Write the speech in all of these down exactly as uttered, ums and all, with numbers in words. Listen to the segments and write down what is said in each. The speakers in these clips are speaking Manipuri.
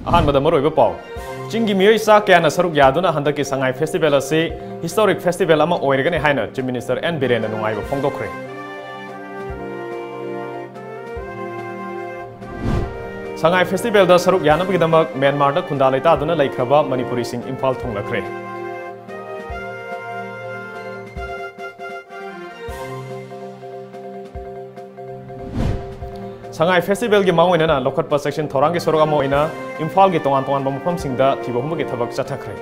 ꯑꯍꯥꯟꯕꯗ ꯃꯔꯨꯑꯣꯏꯕ ꯄꯥꯎ꯫ ꯆꯤꯡꯒꯤ ꯃꯤꯑꯣꯏ ꯆꯥ ꯀꯌꯥꯅ ꯁꯔꯨꯛ ꯌꯥꯗꯨꯅ ꯍꯟꯗꯛꯀꯤ ꯁꯉꯥꯏ ꯐꯦꯁꯇꯤꯚꯦꯜ ꯑꯁꯤ ꯍꯤꯁꯇꯣꯔꯤꯛ ꯐꯦꯁꯇꯤꯚꯦꯜ ꯑꯃ ꯑꯣꯏꯔꯒꯅꯤ ꯍꯥꯏꯅ ꯆꯤꯐ ꯃꯤꯅꯤꯁꯇꯔ ꯑꯦꯟ ꯕꯤꯔꯦꯟꯅ ꯅꯨꯡꯉꯥꯏꯕ ꯐꯣꯡꯗꯣꯛꯈ꯭ꯔꯦ꯫ ꯁꯉꯥꯏ ꯐꯦꯁꯇꯤꯚꯦꯜꯗ ꯁꯔꯨꯛ ꯌꯥꯅꯕꯒꯤꯗꯃꯛ ꯃ꯭ꯌꯥꯟꯃꯥꯔꯗ ꯈꯨꯟꯗꯥ ꯂꯩꯇꯥꯗꯨꯅ ꯂꯩꯈ꯭ꯔꯕ ꯃꯅꯤꯄꯨꯔꯤꯁꯤꯡ ꯏꯝꯐꯥꯜ ꯊꯨꯡꯂꯈ꯭ꯔꯦ꯫ ꯁꯉꯥꯏ ꯐꯦꯁꯇꯤꯚꯦꯜꯒꯤ ꯃꯥꯡꯑꯣꯏꯅꯅ ꯂꯧꯈꯠꯄ ꯆꯦꯛꯁꯤꯟ ꯊꯧꯔꯥꯡꯒꯤ ꯁꯔꯨꯛ ꯑꯃ ꯑꯣꯏꯅ ꯏꯝꯐꯥꯜꯒꯤ ꯇꯣꯉꯥꯟ ꯇꯣꯉꯥꯟꯕ ꯃꯐꯝꯁꯤꯡꯗ ꯊꯤꯕ ꯍꯨꯝꯕꯒꯤ ꯊꯕꯛ ꯆꯠꯊꯈ꯭ꯔꯦ꯫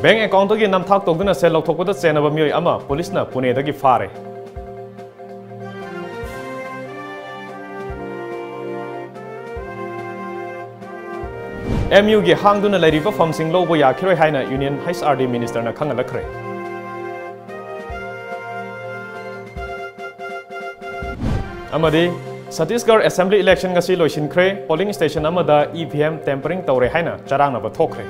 ꯕꯦꯡꯛ ꯑꯦꯀꯥꯎꯟꯠꯇꯒꯤ ꯅꯝꯊꯥꯛ ꯇꯧꯗꯨꯅ ꯁꯦꯜ ꯂꯧꯊꯣꯛꯄꯗ ꯆꯦꯟꯅꯕ ꯃꯤꯑꯣꯏ ꯑꯃ ꯄꯨꯂꯤꯁꯅ ꯄꯨꯅꯦꯗꯒꯤ ꯐꯥꯔꯦ꯫ ꯑꯦꯝ ꯌꯨꯒꯤ ꯍꯥꯡꯗꯨꯅ ꯂꯩꯔꯤꯕ ꯐꯝꯁꯤꯡ ꯂꯧꯕ ꯌꯥꯈꯤꯔꯣꯏ ꯍꯥꯏꯅ ꯌꯨꯅꯤꯌꯟ ꯍꯩꯆ ꯑꯥꯔ ꯗꯤ ꯃꯤꯅꯤꯁꯇꯔꯅ ꯈꯪꯍꯜꯂꯛꯈ꯭ꯔꯦ꯫ ꯑꯃꯗꯤ ꯁꯠꯇꯤꯁꯒꯔ ꯑꯦꯁꯦꯝꯕ꯭ꯂꯤ ꯏꯂꯦꯛꯁꯟ ꯉꯁꯤ ꯂꯣꯏꯁꯤꯟꯈ꯭ꯔꯦ꯫ ꯄꯣꯂꯤꯡ ꯁ꯭ꯇꯦꯁꯟ ꯑꯃꯗ ꯏ ꯚꯤ ꯑꯦꯝ ꯇꯦꯝꯄꯔꯤꯡ ꯇꯧꯔꯦ ꯍꯥꯏꯅ ꯆꯔꯥꯡꯅꯕ ꯊꯣꯛꯈ꯭ꯔꯦ꯫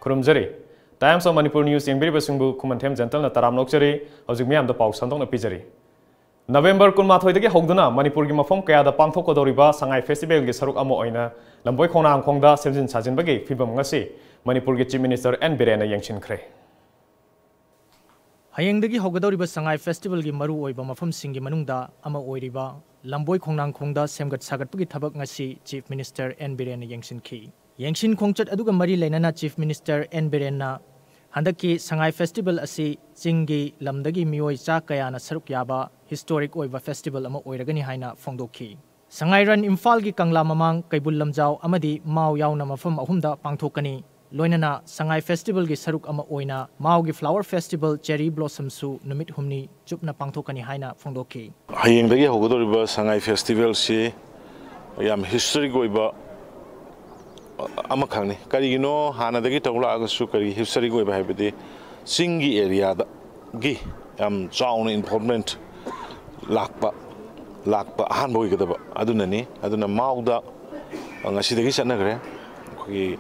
ꯈꯨꯔꯨꯝꯖꯔꯤ꯫ Times of Manipur News ꯌꯦꯡꯕꯤꯔꯤꯕꯁꯤꯡꯕꯨ ꯈꯨꯃꯟꯊꯦꯝ ꯖꯦꯟꯇꯜꯅ ꯇꯔꯥꯝꯅ ꯑꯣꯛꯆꯔꯤ꯫ ꯍꯧꯖꯤꯛ ꯃꯤꯌꯥꯝꯗ ꯄꯥꯎ ꯁꯟꯗꯣꯛꯅ ꯄꯤꯖꯔꯤ꯫ ꯅꯕꯦꯝꯕꯔ ꯀꯨꯟꯃꯥꯊꯣꯏꯗꯒꯤ ꯍꯧꯗꯨꯅ ꯃꯅꯤꯄꯨꯔꯒꯤ ꯃꯐꯝ ꯀꯌꯥꯗ ꯄꯥꯡꯊꯣꯛꯀꯗꯧꯔꯤꯕ ꯁꯉꯥꯏ ꯐꯦꯁꯇꯤꯚꯦꯜꯒꯤ ꯁꯔꯨꯛ ꯑꯃ ꯑꯣꯏꯅ ꯂꯝꯕꯣꯏ ꯈꯣꯡꯅꯥꯡꯈꯣꯡꯗ ꯁꯦꯝꯖꯤꯟ ꯁꯥꯖꯤꯟꯕꯒꯤ ꯐꯤꯕꯝ ꯉꯁꯤ ꯃꯅꯤꯄꯨꯔꯒꯤ ꯆꯤꯐ ꯃꯤꯅꯤꯁꯇꯔ ꯑꯦꯟ ꯕꯤꯔꯦꯟꯅ ꯌꯦꯡꯁꯤꯟꯈ꯭ꯔꯦ꯫ ꯍꯌꯦꯡꯗꯒꯤ ꯍꯧꯒꯗꯧꯔꯤꯕ ꯁꯉꯥꯏ ꯐꯦꯁꯇꯤꯚꯦꯜꯒꯤ ꯃꯔꯨꯑꯣꯏꯕ ꯃꯐꯝꯁꯤꯡꯒꯤ ꯃꯅꯨꯡꯗ ꯑꯃ ꯑꯣꯏꯔꯤꯕ ꯂꯝꯕꯣꯏ ꯈꯣꯡꯅꯥꯡꯈꯣꯡꯗ ꯁꯦꯝꯒꯠ ꯁꯥꯒꯠꯄꯒꯤ ꯊꯕꯛ ꯉꯁꯤ ꯆꯤꯐ ꯃꯤꯅꯤꯁꯇꯔ ꯑꯦꯟ ꯕꯤꯔꯦꯟꯅ ꯌꯦꯡꯁꯤꯟꯈꯤ꯫ ꯌꯦꯡꯁꯤꯟ ꯈꯣꯡꯆꯠ ꯑꯗꯨꯒ ꯃꯔꯤ ꯂꯩꯅꯅ ꯆꯤꯐ ꯃꯤꯅꯤꯁꯇꯔ ꯑꯦꯟ ꯕꯤꯔꯦꯟꯅ ꯍꯟꯗꯛꯀꯤ ꯁꯉꯥꯏ ꯐꯦꯁꯇꯤꯚꯦꯜ ꯑꯁꯤ ꯆꯤꯡꯒꯤ ꯂꯝꯗꯒꯤ ꯃꯤꯑꯣꯏ ꯆꯥ ꯀꯌꯥꯅ ꯁꯔꯨꯛ ꯌꯥꯕ ꯍꯤꯁꯇꯣꯔꯤꯛ ꯑꯣꯏꯕ ꯐꯦꯁꯇꯤꯚꯦꯜ ꯑꯃ ꯑꯣꯏꯔꯒꯅꯤ ꯍꯥꯏꯅ ꯐꯣꯡꯗꯣꯛꯈꯤ꯫ ꯁꯉꯥꯏ ꯔꯟ ꯏꯝꯐꯥꯜꯒꯤ ꯀꯪꯂꯥ ꯃꯃꯥꯡ, ꯀꯩꯕꯨꯜ ꯂꯝꯖꯥꯎ ꯑꯃꯗꯤ ꯃꯥꯎ ꯌꯥꯎꯅ ꯃꯐꯝ ꯑꯍꯨꯝꯗ ꯄꯥꯡꯊꯣꯛꯀꯅꯤ꯫ ꯂꯣꯏꯅꯅ ꯁꯉꯥꯏ ꯐꯦꯁꯇꯤꯚꯦꯜꯒꯤ ꯁꯔꯨꯛ ꯑꯃ ꯑꯣꯏꯅ ꯃꯥꯎꯒꯤ ꯐ꯭ꯂꯥꯋꯔ ꯐꯦꯁꯇꯤꯚꯦꯜ ꯆꯦꯔꯤ ꯕ꯭ꯂꯣꯁꯝꯁꯨ ꯅꯨꯃꯤꯠ ꯍꯨꯝꯅꯤ ꯆꯨꯞꯅ ꯄꯥꯡꯊꯣꯛꯀꯅꯤ ꯍꯥꯏꯅ ꯐꯣꯡꯗꯣꯛꯈꯤ꯫ ꯍꯌꯦꯡꯗꯒꯤ ꯍꯧꯒꯗꯧꯔꯤꯕ ꯁꯉꯥꯏ ꯐꯦꯁꯇꯤꯚꯦꯜꯁꯤ ꯌꯥꯝ ꯍꯤꯁꯇꯣꯔꯤꯛ ꯑꯣꯏꯕ ꯑꯃꯈꯛꯅꯤ꯫ ꯀꯔꯤꯒꯤꯅꯣ, ꯍꯥꯟꯅꯗꯒꯤ ꯇꯧ ꯂꯥꯛꯑꯒꯁꯨ ꯀꯔꯤ ꯍꯤꯁꯇꯣꯔꯤꯛ ꯑꯣꯏꯕ ꯍꯥꯏꯕꯗꯤ ꯆꯤꯡꯒꯤ ꯑꯦꯔꯤꯌꯥꯗꯒꯤ ꯌꯥꯝ ꯆꯥꯎꯅ ꯏꯟꯚꯣꯜꯞꯃꯦꯟꯠ ꯂꯥꯛꯄ ꯂꯥꯛꯄ ꯑꯍꯥꯟꯕ ꯑꯣꯏꯒꯗꯕ ꯑꯗꯨꯅꯅꯤ꯫ ꯑꯗꯨꯅ ꯃꯥꯎꯗ ꯉꯁꯤꯗꯒꯤ ꯆꯠꯅꯈ꯭ꯔꯦ꯫ ꯑꯩꯈꯣꯏꯒꯤ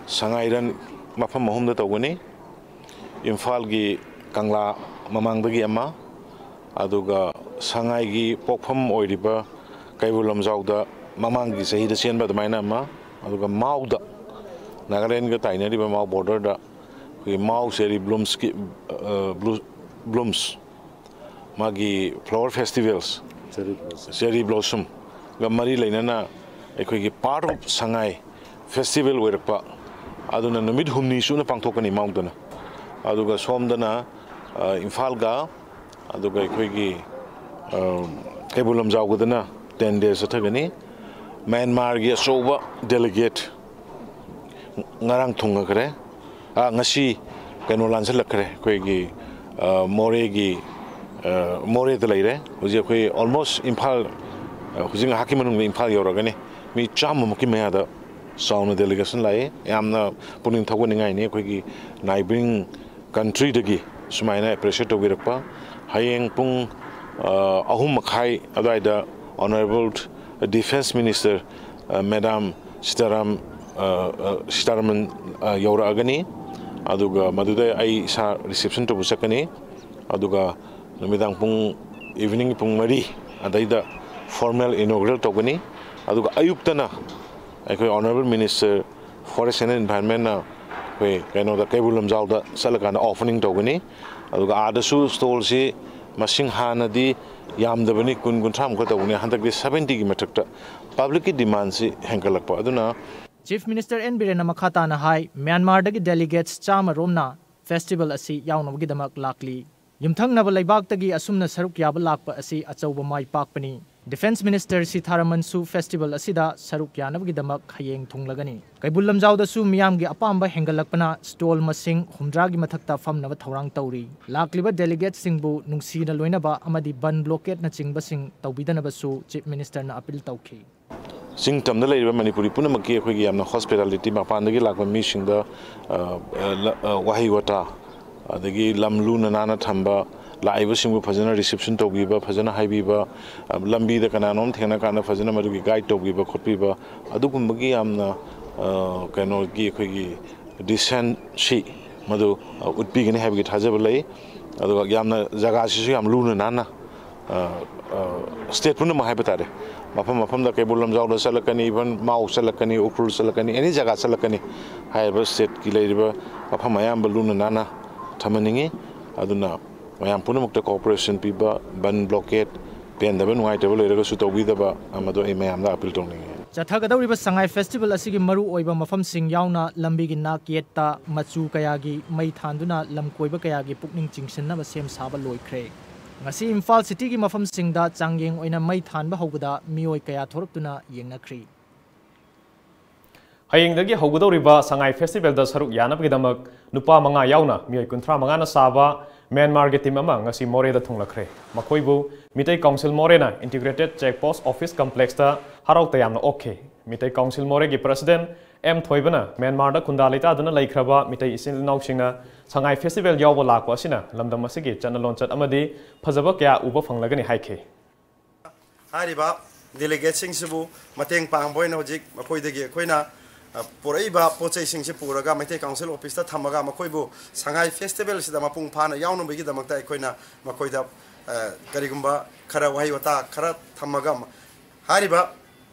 ꯁꯉꯥꯏ ꯔꯟ ꯃꯐꯝ ꯑꯍꯨꯝꯗ ꯇꯧꯒꯅꯤ꯫ ꯏꯝꯐꯥꯜꯒꯤ ꯀꯪꯂꯥ ꯃꯃꯥꯡꯗꯒꯤ ꯑꯃ, ꯑꯗꯨꯒ ꯁꯉꯥꯏꯒꯤ ꯄꯣꯛꯐꯝ ꯑꯣꯏꯔꯤꯕ ꯀꯩꯕꯨꯜ ꯂꯝꯖꯥꯎꯗ ꯃꯃꯥꯡꯒꯤ ꯆꯍꯤꯗ ꯆꯦꯟꯕ ꯑꯗꯨꯃꯥꯏꯅ ꯑꯃ, ꯑꯗꯨꯒ ꯃꯥꯎꯗ, ꯅꯥꯒꯥꯂꯦꯟꯒ ꯇꯥꯏꯅꯔꯤꯕ ꯃꯥꯎ ꯕꯣꯔꯗꯔꯗ ꯑꯩꯈꯣꯏꯒꯤ ꯃꯥꯎ ꯆꯦꯔꯤ ꯕ꯭ꯂꯨꯝꯁꯀꯤ, ꯑ, ꯕ꯭ꯂꯨ-, ꯕ꯭ꯂꯨꯝꯁ, ꯃꯥꯒꯤ ꯐ꯭ꯂꯥꯋꯔ ꯐꯦꯁꯇꯤꯚꯦꯜꯁ, ꯆꯦꯔꯤ ꯕ꯭ꯂꯣꯁꯝꯒ ꯃꯔꯤ ꯂꯩꯅꯅ ꯑꯩꯈꯣꯏꯒꯤ ꯄꯥꯔꯠ ꯑꯣꯐ ꯁꯉꯥꯏ ꯐꯦꯁꯇꯤꯚꯦꯜ ꯑꯣꯏꯔꯛꯄ, ꯑꯗꯨꯅ ꯅꯨꯃꯤꯠ ꯍꯨꯝꯅꯤ ꯁꯨꯅ ꯄꯥꯡꯊꯣꯛꯀꯅꯤ ꯃꯥꯎꯗꯅ꯫ ꯑꯗꯨꯒ ꯁꯣꯝꯗꯅ, ꯑ, ꯏꯝꯐꯥꯜꯒ ꯑꯗꯨꯒ ꯑꯩꯈꯣꯏꯒꯤ, ꯑ, ꯀꯩꯕꯨꯜ ꯂꯝꯖꯥꯎꯒꯗꯅ ꯇꯦꯟ ꯗꯦꯖ ꯆꯠꯊꯒꯅꯤ꯫ ꯃ꯭ꯌꯥꯟꯃꯥꯔꯒꯤ ꯑꯆꯧꯕ ꯗꯦꯂꯤꯒꯦꯠ ꯉꯔꯥꯡ ꯊꯨꯡꯉꯈ꯭ꯔꯦ꯫ ꯑ, ꯉꯁꯤ ꯀꯩꯅꯣ ꯂꯥꯟꯁꯤꯜꯂꯛꯈ꯭ꯔꯦ, ꯑꯩꯈꯣꯏꯒꯤ, ꯑ, ꯃꯣꯔꯦꯒꯤ, ꯑ, ꯃꯣꯔꯦꯗ ꯂꯩꯔꯦ꯫ ꯍꯧꯖꯤꯛ ꯑꯩꯈꯣꯏ almost ꯏꯝꯐꯥꯜ, ꯑ, ꯍꯧꯖꯤꯛ ꯉꯥꯏꯍꯥꯛꯀꯤ ꯃꯅꯨꯡꯗ ꯏꯝꯐꯥꯜ ꯌꯧꯔꯒꯅꯤ꯫ ꯃꯤ ꯆꯥꯝꯃꯃꯨꯛꯀꯤ ꯃꯌꯥꯗ ꯆꯥꯎꯅ ꯗꯦꯂꯤꯒꯦꯁꯟ ꯂꯥꯛꯏ꯫ ꯌꯥꯝꯅ ꯄꯨꯛꯅꯤꯡ ꯊꯧꯒꯠꯅꯤꯡꯉꯥꯏꯅꯤ꯫ ꯑꯩꯈꯣꯏꯒꯤ ꯅꯥꯏꯕꯔꯤꯡ ꯀꯟꯇ꯭ꯔꯤꯗꯒꯤ ꯁꯨꯃꯥꯏꯅ ꯑꯦꯄ꯭ꯔꯤꯁꯤꯌꯦꯠ ꯇꯧꯕꯤꯔꯛꯄ꯫ ꯍꯌꯦꯡ ꯄꯨꯡ, ꯑ, ꯑꯍꯨꯝ ꯃꯈꯥꯏ ꯑꯗꯨꯋꯥꯏꯗ ꯑꯣꯅꯔꯦꯕꯜ ꯗꯤꯐꯦꯟꯁ ꯃꯤꯅꯤꯁꯇꯔ, ꯑ, ꯃꯦꯗꯥꯝ ꯁꯤꯇꯥꯔꯥꯝ, ꯑ, ꯑ, ꯁꯤꯇꯥꯔꯥꯃꯟ, ꯑ, ꯌꯧꯔꯛꯑꯒꯅꯤ꯫ ꯑꯗꯨꯒ ꯃꯗꯨꯗ ꯑꯩ ꯏꯁꯥ ꯔꯤꯁꯦꯞꯁꯟ ꯇꯧꯕ ꯆꯠꯀꯅꯤ꯫ ꯑꯗꯨꯒ ꯅꯨꯃꯤꯗꯥꯡ ꯄꯨꯡ, ꯏꯚꯤꯅꯤꯡ ꯄꯨꯡ ꯃꯔꯤ ꯑꯗꯩꯗ ꯐꯣꯔꯃꯦꯜ ꯏꯅꯣꯒ꯭ꯔꯦꯜ ꯇꯧꯒꯅꯤ꯫ ꯑꯗꯨꯒ ꯑꯌꯨꯛꯇꯅ ꯑꯩꯈꯣꯏ ꯑꯣꯅꯔꯦꯕꯜ ꯃꯤꯅꯤꯁꯇꯔ ꯐꯣꯔꯦꯁ ꯑꯦꯟ ꯏꯟꯚꯥꯏꯔꯟꯃꯦꯟꯅ ꯑꯩꯈꯣꯏ ꯀꯩꯅꯣꯗ, ꯀꯩꯕꯨꯜ ꯂꯝꯖꯥꯎꯗ ꯆꯠꯂꯀꯥꯟꯗ ꯑꯣꯄꯅꯤꯡ ꯇꯧꯒꯅꯤ꯫ ꯑꯗꯨꯒ ꯑꯥꯗꯁꯨ ꯁ꯭ꯇꯣꯜꯁꯤ ꯃꯁꯤꯡ ꯍꯥꯟꯅꯗꯤ ꯌꯥꯝꯗꯕꯅꯤ, ꯀꯨꯟ ꯀꯨꯟꯊ꯭ꯔꯥꯃꯨꯛ ꯈꯛ ꯇꯧꯕꯅꯤ, ꯍꯟꯗꯛꯇꯤ ꯁꯕꯦꯟꯇꯤꯒꯤ ꯃꯊꯛꯇ ꯄꯕ꯭ꯂꯤꯛꯀꯤ ꯗꯤꯃꯥꯟꯁꯤ ꯍꯦꯟꯒꯠꯂꯛꯄ ꯑꯗꯨꯅ꯫ ꯆꯤꯐ ꯃꯤꯅꯤꯁꯇꯔ ꯑꯦꯟ ꯕꯤꯔꯦꯟꯅ ꯃꯈꯥ ꯇꯥꯅ ꯍꯥꯏ, ꯃ꯭ꯌꯥꯟꯃꯥꯔꯗꯒꯤ ꯗꯦꯂꯤꯒꯦꯠꯁ ꯆꯥꯝꯃ ꯔꯣꯝꯅ ꯐꯦꯁꯇꯤꯚꯦꯜ ꯑꯁꯤ ꯌꯥꯎꯅꯕꯒꯤꯗꯃꯛ ꯂꯥꯛꯂꯤ꯫ ꯌꯨꯝꯊꯪꯅꯕ ꯂꯩꯕꯥꯛꯇꯒꯤ ꯑꯁꯨꯝꯅ ꯁꯔꯨꯛ ꯌꯥꯕ ꯂꯥꯛꯄ ꯑꯁꯤ ꯑꯆꯧꯕ ꯃꯥꯏ ꯄꯥꯛꯄꯅꯤ꯫ ꯗꯤꯐꯦꯟꯁ ꯃꯤꯅꯤꯁꯇꯔ ꯁꯤꯊꯥꯔꯥꯃꯟꯁꯨ ꯐꯦꯁꯇꯤꯚꯦꯜ ꯑꯁꯤꯗ ꯁꯔꯨꯛ ꯌꯥꯅꯕꯒꯤꯗꯃꯛ ꯍꯌꯦꯡ ꯊꯨꯡꯂꯒꯅꯤ꯫ ꯀꯩꯕꯨꯜ ꯂꯝꯖꯥꯎꯗꯁꯨ ꯃꯤꯌꯥꯝꯒꯤ ꯑꯄꯥꯝꯕ ꯍꯦꯟꯒꯠꯂꯛꯄꯅ ꯁ꯭ꯇꯣꯜ ꯃꯁꯤꯡ ꯍꯨꯝꯗ꯭ꯔꯥꯒꯤ ꯃꯊꯛꯇ ꯐꯝꯅꯕ ꯊꯧꯔꯥꯡ ꯇꯧꯔꯤ꯫ ꯂꯥꯛꯂꯤꯕ ꯗꯦꯂꯤꯒꯦꯠꯁꯤꯡꯕꯨ ꯅꯨꯡꯁꯤꯅ ꯂꯣꯏꯅꯕ ꯑꯃꯗꯤ ꯕꯟ ꯕ꯭ꯂꯣꯀꯦꯠꯅꯆꯤꯡꯕꯁꯤꯡ ꯇꯧꯕꯤꯗꯅꯕꯁꯨ ꯆꯤꯐ ꯃꯤꯅꯤꯁꯇꯔꯅ ꯑꯄꯤꯜ ꯇꯧꯈꯤ꯫ ꯆꯤꯡ ꯇꯝꯗ ꯂꯩꯔꯤꯕ ꯃꯅꯤꯄꯨꯔꯤ ꯄꯨꯝꯅꯃꯛꯀꯤ ꯑꯩꯈꯣꯏꯒꯤ ꯌꯥꯝꯅ ꯍꯣꯁꯄꯤꯇꯥꯂꯤꯇꯤ, ꯃꯄꯥꯟꯗꯒꯤ ꯂꯥꯛꯄ ꯃꯤꯁꯤꯡꯗ, ꯑ, ꯑ, ꯂ-, ꯑ, ꯋꯥꯍꯩ ꯋꯥꯇꯥ, ꯑꯗꯒꯤ ꯂꯝ ꯂꯨꯅ ꯅꯥꯟꯅ ꯊꯝꯕ, ꯂꯥꯛꯏꯕꯁꯤꯡꯕꯨ ꯐꯖꯅ reception ꯇꯧꯕꯤꯕ, ꯐꯖꯅ ꯍꯥꯏꯕꯤꯕ, ꯑ, ꯂꯝꯕꯤꯗ ꯀꯅꯥꯅꯣꯝ ꯊꯦꯡꯅ ꯀꯥꯟꯗ ꯐꯖꯅ ꯃꯗꯨꯒꯤ guide ꯇꯧꯕꯤꯕ ꯈꯣꯠꯄꯤꯕ, ꯑꯗꯨꯒꯨꯝꯕꯒꯤ ꯌꯥꯝꯅ, ꯑ, ꯀꯩꯅꯣꯒꯤ ꯑꯩꯈꯣꯏꯒꯤ decency ꯃꯗꯨ, ꯑ, ꯎꯠꯄꯤꯒꯅꯤ ꯍꯥꯏꯕꯒꯤ ꯊꯥꯖꯕ ꯂꯩ꯫ ꯑꯗꯨꯒ ꯌꯥꯝꯅ ꯖꯒꯥꯁꯤꯁꯨ ꯌꯥꯝ ꯂꯨꯅ ꯅꯥꯟꯅ, ꯑ, ꯑ, state ꯄꯨꯝꯅꯃꯛ ꯍꯥꯏꯕ ꯇꯥꯔꯦ, ꯃꯐꯝ ꯃꯐꯝꯗ ꯀꯩꯕꯨꯜ ꯂꯝꯖꯥꯎꯗ ꯆꯠꯂꯛꯀꯅꯤ, even ꯃꯥꯎ ꯆꯠꯂꯛꯀꯅꯤ, ꯎꯈ꯭ꯔꯨꯜ ꯆꯠꯂꯛꯀꯅꯤ, any ꯖꯒꯥ ꯆꯠꯂꯛꯀꯅꯤ ꯍꯥꯏꯔꯤꯕ state ꯀꯤ ꯂꯩꯔꯤꯕ ꯃꯐꯝ ꯑꯌꯥꯝꯕ ꯂꯨꯅ ꯅꯥꯟꯅ ꯊꯝꯍꯟꯅꯤꯡꯉꯤ꯫ ꯑꯗꯨꯅ ꯃꯌꯥꯝ ꯄꯨꯝꯅꯃꯛꯇ cooperation ꯄꯤꯕ, ꯕꯟ blockade, ꯄꯦꯟꯗꯕ ꯅꯨꯡꯉꯥꯏꯇꯕ ꯂꯩꯔꯒꯁꯨ ꯇꯧꯕꯤꯗꯕ, ꯃꯗꯨ ꯑꯩ ꯃꯌꯥꯝꯗ appeal ꯇꯧꯅꯤꯡꯉꯤ꯫ ꯆꯠꯊꯒꯗꯧꯔꯤꯕ ꯁꯉꯥꯏ festival ꯑꯁꯤꯒꯤ ꯃꯔꯨ ꯑꯣꯏꯕ ꯃꯐꯝꯁꯤꯡ ꯌꯥꯎꯅ ꯂꯝꯕꯤꯒꯤ ꯅꯥꯛ ꯌꯦꯠꯇ ꯃꯆꯨ ꯀꯌꯥꯒꯤ ꯃꯩ ꯊꯥꯟꯗꯨꯅ ꯂꯝꯀꯣꯏꯕ ꯀꯌꯥꯒꯤ ꯄꯨꯛꯅꯤꯡ ꯆꯤꯡꯁꯤꯟꯅꯕ ꯁꯦꯝ ꯁꯥꯕ ꯂꯣꯏꯈ꯭ꯔꯦ꯫ ꯉꯁꯤ ꯏꯝꯐꯥꯜ city ꯒꯤ ꯃꯐꯝꯁꯤꯡꯗ ꯆꯥꯡꯌꯦꯡ ꯑꯣꯏꯅ ꯃꯩ ꯊꯥꯟꯕ ꯍꯧꯕꯗ ꯃꯤꯑꯣꯏ ꯀꯌꯥ ꯊꯣꯔꯛꯇꯨꯅ ꯌꯦꯡꯅꯈ꯭ꯔꯤ꯫ ꯍꯌꯦꯡꯗꯒꯤ ꯍꯧꯒꯗꯧꯔꯤꯕ ꯁꯉꯥꯏ festival ꯗ ꯁꯔꯨꯛ ꯌꯥꯅꯕꯒꯤꯗꯃꯛ ꯅꯨꯄꯥ ꯃꯉꯥ ꯌꯥꯎꯅ ꯃꯤꯑꯣꯏ ꯀꯨꯟꯊ꯭ꯔꯥ ꯃꯉꯥꯅ ꯁꯥꯕ ꯃ꯭ꯌꯥꯟꯃꯥꯔꯒꯤ team ꯑꯃ ꯉꯁꯤ ꯃꯣꯔꯦꯗ ꯊꯨꯡꯂꯈ꯭ꯔꯦ꯫ ꯃꯈꯣꯏꯕꯨ Meitei council ꯃꯣꯔꯦꯅ Integrated Check Post Office Complex ꯇ ꯍꯔꯥꯎ ꯇꯌꯥꯝꯅ ꯑꯣꯛꯈꯤ꯫ ꯃꯤꯇꯩ council ꯃꯣꯔꯦꯒꯤ president ꯑꯦꯝ ꯊꯣꯏꯕꯅ ꯃ꯭ꯌꯥꯟꯃꯥꯔꯗ ꯈꯨꯟꯗꯥ ꯂꯩꯇꯥꯗꯨꯅ ꯂꯩꯈ꯭ꯔꯕ ꯃꯤꯇꯩ ꯏꯆꯤꯜ ꯏꯅꯥꯎꯁꯤꯡꯅ ꯁꯉꯥꯏ festival ꯌꯥꯎꯕ ꯂꯥꯛꯄ ꯑꯁꯤꯅ ꯂꯝꯗꯝ ꯑꯁꯤꯒꯤ ꯆꯠꯅ ꯂꯣꯟꯆꯠ ꯑꯃꯗꯤ ꯐꯖꯕ ꯀꯌꯥ ꯎꯕ ꯐꯪꯂꯒꯅꯤ ꯍꯥꯏꯈꯤ꯫ ꯍꯥꯏꯔꯤꯕ delegateꯁꯤꯡꯁꯤꯕꯨ ꯃꯇꯦꯡ ꯄꯥꯡꯕ ꯑꯣꯏꯅ ꯍꯧꯖꯤꯛ ꯃꯈꯣꯏꯗꯒꯤ ꯑꯩꯈꯣꯏꯅ, ꯑ, ꯄꯨꯔꯛꯏꯕ ꯄꯣꯠ ꯆꯩꯁꯤꯡꯁꯤ ꯄꯨꯔꯒ ꯃꯩꯇꯩ council officeꯇ ꯊꯝꯃꯒ ꯃꯈꯣꯏꯕꯨ ꯁꯉꯥꯏ festivalꯁꯤꯗ ꯃꯄꯨꯡ ꯐꯥꯅ ꯌꯥꯎꯅꯕꯒꯤꯗꯃꯛꯇ ꯑꯩꯈꯣꯏꯅ ꯃꯈꯣꯏꯗ, ꯑ, ꯀꯔꯤꯒꯨꯝꯕ ꯈꯔ ꯋꯥꯍꯩ ꯋꯥꯇꯥ ꯈꯔ ꯊꯝꯃꯒ ꯍꯥꯏꯔꯤꯕ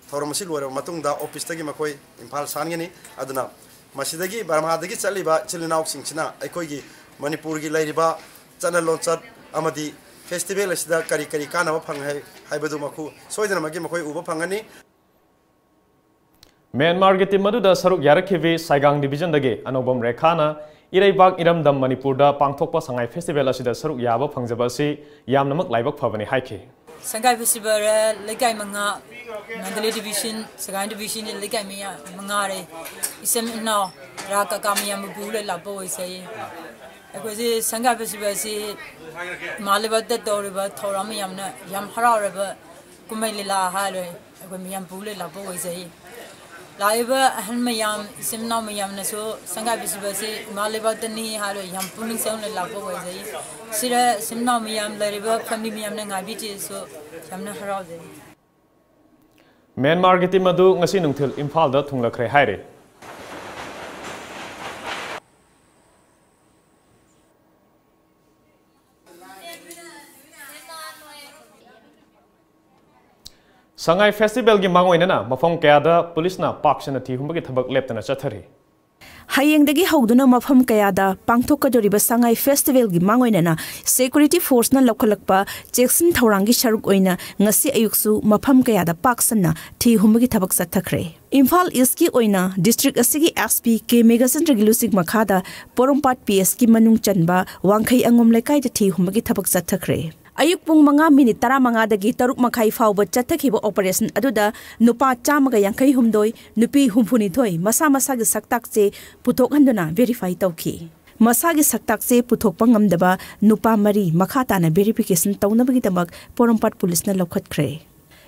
ꯊꯧꯔꯝ ꯑꯁꯤ ꯂꯣꯏꯔꯕ ꯃꯇꯨꯡꯗ officeꯇꯒꯤ ꯃꯈꯣꯏ ꯏꯝꯐꯥꯜ ꯁꯥꯟꯒꯅꯤ꯫ ꯑꯗꯨꯅ ꯃꯁꯤꯗꯒꯤ ꯕꯔꯃꯥꯗꯒꯤ ꯆꯠꯂꯤꯕ ꯏꯆꯤꯜ ꯏꯅꯥꯎꯁꯤꯡꯁꯤꯅ ꯑꯩꯈꯣꯏꯒꯤ ꯃꯅꯤꯄꯨꯔꯒꯤ ꯂꯩꯔꯤꯕ ꯆꯠꯅ ꯂꯣꯟꯆꯠ ꯑꯃꯗꯤ festival ꯑꯁꯤꯗ ꯀꯔꯤ ꯀꯔꯤ ꯀꯥꯟꯅꯕ ꯐꯪ ꯍꯥꯏ-, ꯍꯥꯏꯕꯗꯨ ꯃꯈꯣꯏ ꯁꯣꯏꯗꯅꯃꯛꯀꯤ ꯃꯈꯣꯏ ꯎꯕ ꯐꯪꯒꯅꯤ꯫ ꯃ꯭ꯌꯥꯟꯃꯥꯔꯒꯤ team ꯑꯗꯨꯗ ꯁꯔꯨꯛ ꯌꯥꯔꯛꯈꯤꯕꯤ ꯁꯥꯏꯒꯥꯡ divisionꯗꯒꯤ ꯑꯅꯧꯕꯝ ꯔꯦꯈꯥꯅ ꯏꯔꯩꯕꯥꯛ ꯏꯔꯝꯗꯝ ꯃꯅꯤꯄꯨꯔꯗ ꯄꯥꯡꯊꯣꯛꯄ ꯁꯉꯥꯏ festival ꯑꯁꯤꯗ ꯁꯔꯨꯛ ꯌꯥꯕ ꯐꯪꯖꯕ ꯑꯁꯤ ꯌꯥꯝꯅꯃꯛ ꯂꯥꯏꯕꯛ ꯐꯕꯅꯤ ꯍꯥꯏꯈꯤ꯫ ꯁꯉꯥꯏ festival ꯂꯩꯀꯥꯏ ꯃꯉꯥ, ꯃꯟꯗꯂꯦ division, ꯁꯉꯥꯏ division ꯂꯩꯀꯥꯏ ꯃꯌꯥ-, ꯃꯉꯥꯔꯦ꯫ ꯏꯆꯤꯟ ꯏꯅꯥꯎ ꯔꯥ ꯀꯀꯥ ꯃꯌꯥꯝꯕꯨ ꯄꯨꯔ ꯂꯥꯛꯄ ꯑꯣꯏꯖꯩ꯫ ꯑꯩꯈꯣꯏꯁꯤ ꯁꯉꯥꯏ festivalꯁꯤ ꯏꯃꯥ ꯂꯩꯕꯥꯛꯇ ꯇꯧꯔꯤꯕ ꯊꯧꯔꯝ ꯃꯌꯥꯝꯅ ꯌꯥꯝ ꯍꯔꯥꯎꯔꯕ ꯀꯨꯝꯍꯩ ꯂꯤꯂꯥ ꯍꯥꯏꯔꯣꯏ, ꯑꯩꯈꯣꯏ ꯃꯌꯥꯝ ꯄꯨꯔ ꯂꯥꯛꯄ ꯑꯣꯏꯖꯩ꯫ ꯂꯥꯛꯏꯕ ꯑꯍꯜ ꯃꯌꯥꯝ, ꯏꯆꯤꯟ ꯏꯅꯥꯎ ꯃꯌꯥꯝꯅꯁꯨ ꯁꯉꯥꯏ ꯐꯦꯁꯇꯤꯚꯦꯜꯁꯤ ꯏꯃꯥ ꯂꯩꯕꯥꯛꯇꯅꯤ ꯍꯥꯏꯔ ꯌꯥꯝ ꯄꯨꯛꯅꯤꯡ ꯆꯪꯅ ꯂꯥꯛꯄ ꯑꯣꯏꯖꯩ꯫ ꯁꯤꯗ ꯏꯆꯤꯟ ꯏꯅꯥꯎ ꯃꯌꯥꯝ, ꯂꯩꯔꯤꯕ ꯐꯦꯃꯤꯂꯤ ꯃꯌꯥꯝꯅ ꯉꯥꯏꯕꯤꯔꯤꯁꯤꯁꯨ ꯌꯥꯝꯅ ꯍꯔꯥꯎꯖꯩ꯫ ꯃ꯭ꯌꯥꯟꯃꯥꯔꯒꯤ ꯇꯤꯝ ꯑꯗꯨ ꯉꯁꯤ ꯅꯨꯡꯊꯤꯜ ꯏꯝꯐꯥꯜꯗ ꯊꯨꯡꯂꯈ꯭ꯔꯦ ꯍꯥꯏꯔꯤ꯫ ꯁꯉꯥꯏ ꯐꯦꯁꯇꯤꯚꯦꯜꯒꯤ ꯃꯥꯡꯑꯣꯏꯅꯅ ꯃꯐꯝ ꯀꯌꯥꯗ ꯄꯨꯂꯤꯁꯅ ꯄꯥꯛ ꯁꯟꯅ ꯊꯤ ꯍꯨꯝꯕꯒꯤ ꯊꯕꯛ ꯂꯦꯞꯇꯅ ꯆꯠꯊꯔꯤ꯫ ꯍꯌꯦꯡꯗꯒꯤ ꯍꯧꯗꯨꯅ ꯃꯐꯝ ꯀꯌꯥꯗ ꯄꯥꯡꯊꯣꯛꯀꯗꯧꯔꯤꯕ ꯁꯉꯥꯏ ꯐꯦꯁꯇꯤꯚꯦꯜꯒꯤ ꯃꯥꯡꯑꯣꯏꯅꯅ ꯁꯦꯀ꯭ꯌꯨꯔꯤꯇꯤ ꯐꯣꯔꯁꯅ ꯂꯧꯈꯠꯂꯛꯄ ꯆꯦꯛꯁꯤꯟ ꯊꯧꯔꯥꯡꯒꯤ ꯁꯔꯨꯛ ꯑꯣꯏꯅ ꯉꯁꯤ ꯑꯌꯨꯛꯁꯨ ꯃꯐꯝ ꯀꯌꯥꯗ ꯄꯥꯛ ꯁꯟꯅ ꯊꯤ ꯍꯨꯝꯕꯒꯤ ꯊꯕꯛ ꯆꯠꯊꯈ꯭ꯔꯦ꯫ ꯏꯝꯐꯥꯜ ꯏꯁꯀꯤ ꯑꯣꯏꯅ ꯗꯤꯁꯇ꯭ꯔꯤꯛ ꯑꯁꯤꯒꯤ ꯑꯦꯁ ꯄꯤ ꯀꯦ ꯃꯦꯘꯆꯟꯗ꯭ꯔꯒꯤ ꯂꯨꯆꯤꯡ ꯃꯈꯥꯗ ꯄꯣꯔꯣꯝꯄꯥꯠ ꯄꯤ ꯑꯦꯁꯀꯤ ꯃꯅꯨꯡ ꯆꯟꯕ ꯋꯥꯡꯈꯩ ꯑꯉꯣꯝ ꯂꯩꯀꯥꯏꯗ ꯊꯤ ꯍꯨꯝꯕꯒꯤ ꯊꯕꯛ ꯆꯠꯊꯈ꯭ꯔꯦ꯫ ꯑꯌꯨꯛ ꯄꯨꯡ ꯃꯉꯥ ꯃꯤꯅꯤꯠ ꯇꯔꯥꯃꯉꯥꯗꯒꯤ ꯇꯔꯨꯛ ꯃꯈꯥꯏ ꯐꯥꯎꯕ ꯆꯠꯊꯈꯤꯕ ꯑꯣꯄꯔꯦꯁꯟ ꯑꯗꯨꯗ ꯅꯨꯄꯥ ꯆꯥꯝꯃꯒ ꯌꯥꯡꯈꯩ ꯍꯨꯝꯗꯣꯏ, ꯅꯨꯄꯤ ꯍꯨꯝꯐꯨꯅꯤꯊꯣꯏ ꯃꯁꯥ ꯃꯁꯥꯒꯤ ꯁꯛꯇꯥꯛ ꯆꯦ ꯄꯨꯊꯣꯛꯍꯟꯗꯨꯅ ꯚꯦꯔꯤꯐꯥꯏ ꯇꯧꯈꯤ꯫ ꯃꯁꯥꯒꯤ ꯁꯛꯇꯥꯛ ꯆꯦ ꯄꯨꯊꯣꯛꯄ ꯉꯝꯗꯕ ꯅꯨꯄꯥ ꯃꯔꯤ ꯃꯈꯥ ꯇꯥꯅ ꯚꯦꯔꯤꯐꯤꯀꯦꯁꯟ ꯇꯧꯅꯕꯒꯤꯗꯃꯛ ꯄꯣꯔꯣꯝꯄꯥꯠ ꯄꯨꯂꯤꯁꯅ ꯂꯧꯈꯠꯈ꯭ꯔꯦ꯫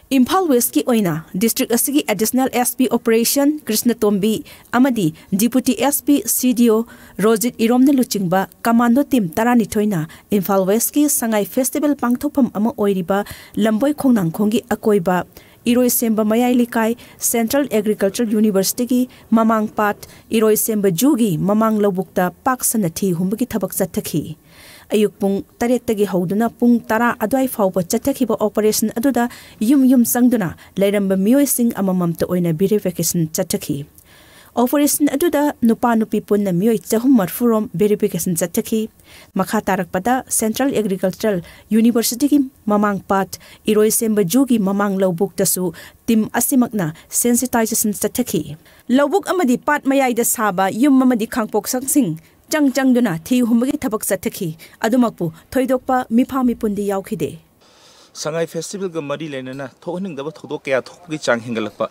ꯏꯝꯐꯥꯜ ꯋꯦꯁꯀꯤ ꯑꯣꯏꯅ ꯗꯤꯁꯇ꯭ꯔꯤꯛ ꯑꯁꯤꯒꯤ ꯑꯦꯗꯤꯁꯅꯦꯜ ꯑꯦꯁ ꯄꯤ ꯑꯣꯄꯔꯦꯁꯟ ꯀ꯭ꯔꯤꯁꯅꯇꯣꯝꯕꯤ ꯑꯃꯗꯤ ꯗꯤꯄꯨꯇꯤ ꯑꯦꯁ ꯄꯤ ꯁꯤ ꯗꯤ ꯑꯣ ꯔꯣꯖꯤꯠ ꯏꯔꯣꯝꯅ ꯂꯨꯆꯤꯡꯕ ꯀꯃꯥꯟꯗꯣ ꯇꯤꯝ ꯇꯔꯥꯅꯤꯊꯣꯏꯅ ꯏꯝꯐꯥꯜ ꯋꯦꯁꯀꯤ ꯁꯉꯥꯏ ꯐꯦꯁꯇꯤꯚꯦꯜ ꯄꯥꯡꯊꯣꯛꯐꯝ ꯑꯃ ꯑꯣꯏꯔꯤꯕ ꯂꯝꯕꯣꯏ ꯈꯣꯡꯅꯥꯡꯈꯣꯡꯒꯤ ꯑꯀꯣꯏꯕ, ꯏꯔꯣꯏꯁꯦꯝꯕ ꯃꯌꯥꯏ ꯂꯩꯀꯥꯏ, ꯁꯦꯟꯇ꯭ꯔꯦꯜ ꯑꯦꯒ꯭ꯔꯤꯀꯜꯆꯔ ꯌꯨꯅꯤꯚꯔꯁꯤꯇꯤꯒꯤ ꯃꯃꯥꯡ ꯄꯥꯠ, ꯏꯔꯣꯏꯁꯦꯝꯕ ꯖꯨꯒꯤ ꯃꯃꯥꯡ ꯂꯧꯕꯨꯛꯇ ꯄꯥꯛ ꯁꯟꯅ ꯊꯤ ꯍꯨꯝꯕꯒꯤ ꯊꯕꯛ ꯆꯠꯊꯈꯤ꯫ ꯑꯌꯨꯛ ꯄꯨꯡ ꯇꯔꯦꯠꯇꯒꯤ ꯍꯧꯗꯨꯅ ꯄꯨꯡ ꯇꯔꯥ ꯑꯗꯨꯋꯥꯏ ꯐꯥꯎꯕ ꯆꯠꯊꯈꯤꯕ ꯑꯣꯄꯔꯦꯁꯟ ꯑꯗꯨꯗ ꯌꯨꯝ ꯌꯨꯝ ꯆꯪꯗꯨꯅ ꯂꯩꯔꯝꯕ ꯃꯤꯑꯣꯏꯁꯤꯡ ꯑꯃꯃꯝꯇ ꯑꯣꯏꯅ ꯚꯦꯔꯤꯐꯤꯀꯦꯁꯟ ꯆꯠꯊꯈꯤ꯫ ꯑꯣꯄꯔꯦꯁꯟ ꯑꯗꯨꯗ ꯅꯨꯄꯥ ꯅꯨꯄꯤ ꯄꯨꯟꯅ ꯃꯤꯑꯣꯏ ꯆꯍꯨꯝ ꯃꯔꯤꯐꯨ ꯔꯣꯝ ꯚꯦꯔꯤꯐꯤꯀꯦꯁꯟ ꯆꯠꯊꯈꯤ꯫ ꯃꯈꯥ ꯇꯥꯔꯛꯄꯗ ꯁꯦꯟꯇ꯭ꯔꯦꯜ ꯑꯦꯒ꯭ꯔꯤꯀꯜꯆꯔꯦꯜ ꯌꯨꯅꯤꯚꯔꯁꯤꯇꯤꯒꯤ ꯃꯃꯥꯡ ꯄꯥꯠ, ꯏꯔꯣꯏꯁꯦꯝꯕ ꯖꯨꯒꯤ ꯃꯃꯥꯡ ꯂꯧꯕꯨꯛꯇꯁꯨ ꯇꯤꯝ ꯑꯁꯤꯃꯛꯅ ꯁꯦꯟꯁꯤꯇꯥꯏꯖꯦꯁꯟ ꯆꯠꯊꯈꯤ꯫ ꯂꯧꯕꯨꯛ ꯑꯃꯗꯤ ꯄꯥꯠ ꯃꯌꯥꯏꯗ ꯁꯥꯕ ꯌꯨꯝ ꯑꯃꯗꯤ ꯈꯥꯡꯄꯣꯛꯁꯪꯁꯤꯡ ꯆꯪ ꯆꯪꯗꯨꯅ ꯊꯤ ꯍꯨꯝꯕꯒꯤ ꯊꯕꯛ ꯆꯠꯊꯈꯤ꯫ ꯑꯗꯨꯃꯛꯄꯨ ꯊꯣꯏꯗꯣꯛꯄ ꯃꯤꯐꯥ ꯃꯤꯄꯨꯟꯗꯤ ꯌꯥꯎꯈꯤꯗꯦ꯫ ꯁꯉꯥꯏ ꯐꯦꯁꯇꯤꯚꯦꯜꯒ ꯃꯔꯤ ꯂꯩꯅꯅ ꯊꯣꯛꯍꯟꯅꯤꯡꯗꯕ ꯊꯧꯗꯣꯛ ꯀꯌꯥ ꯊꯣꯛꯄꯒꯤ ꯆꯥꯡ ꯍꯦꯟꯒꯠꯂꯛꯄ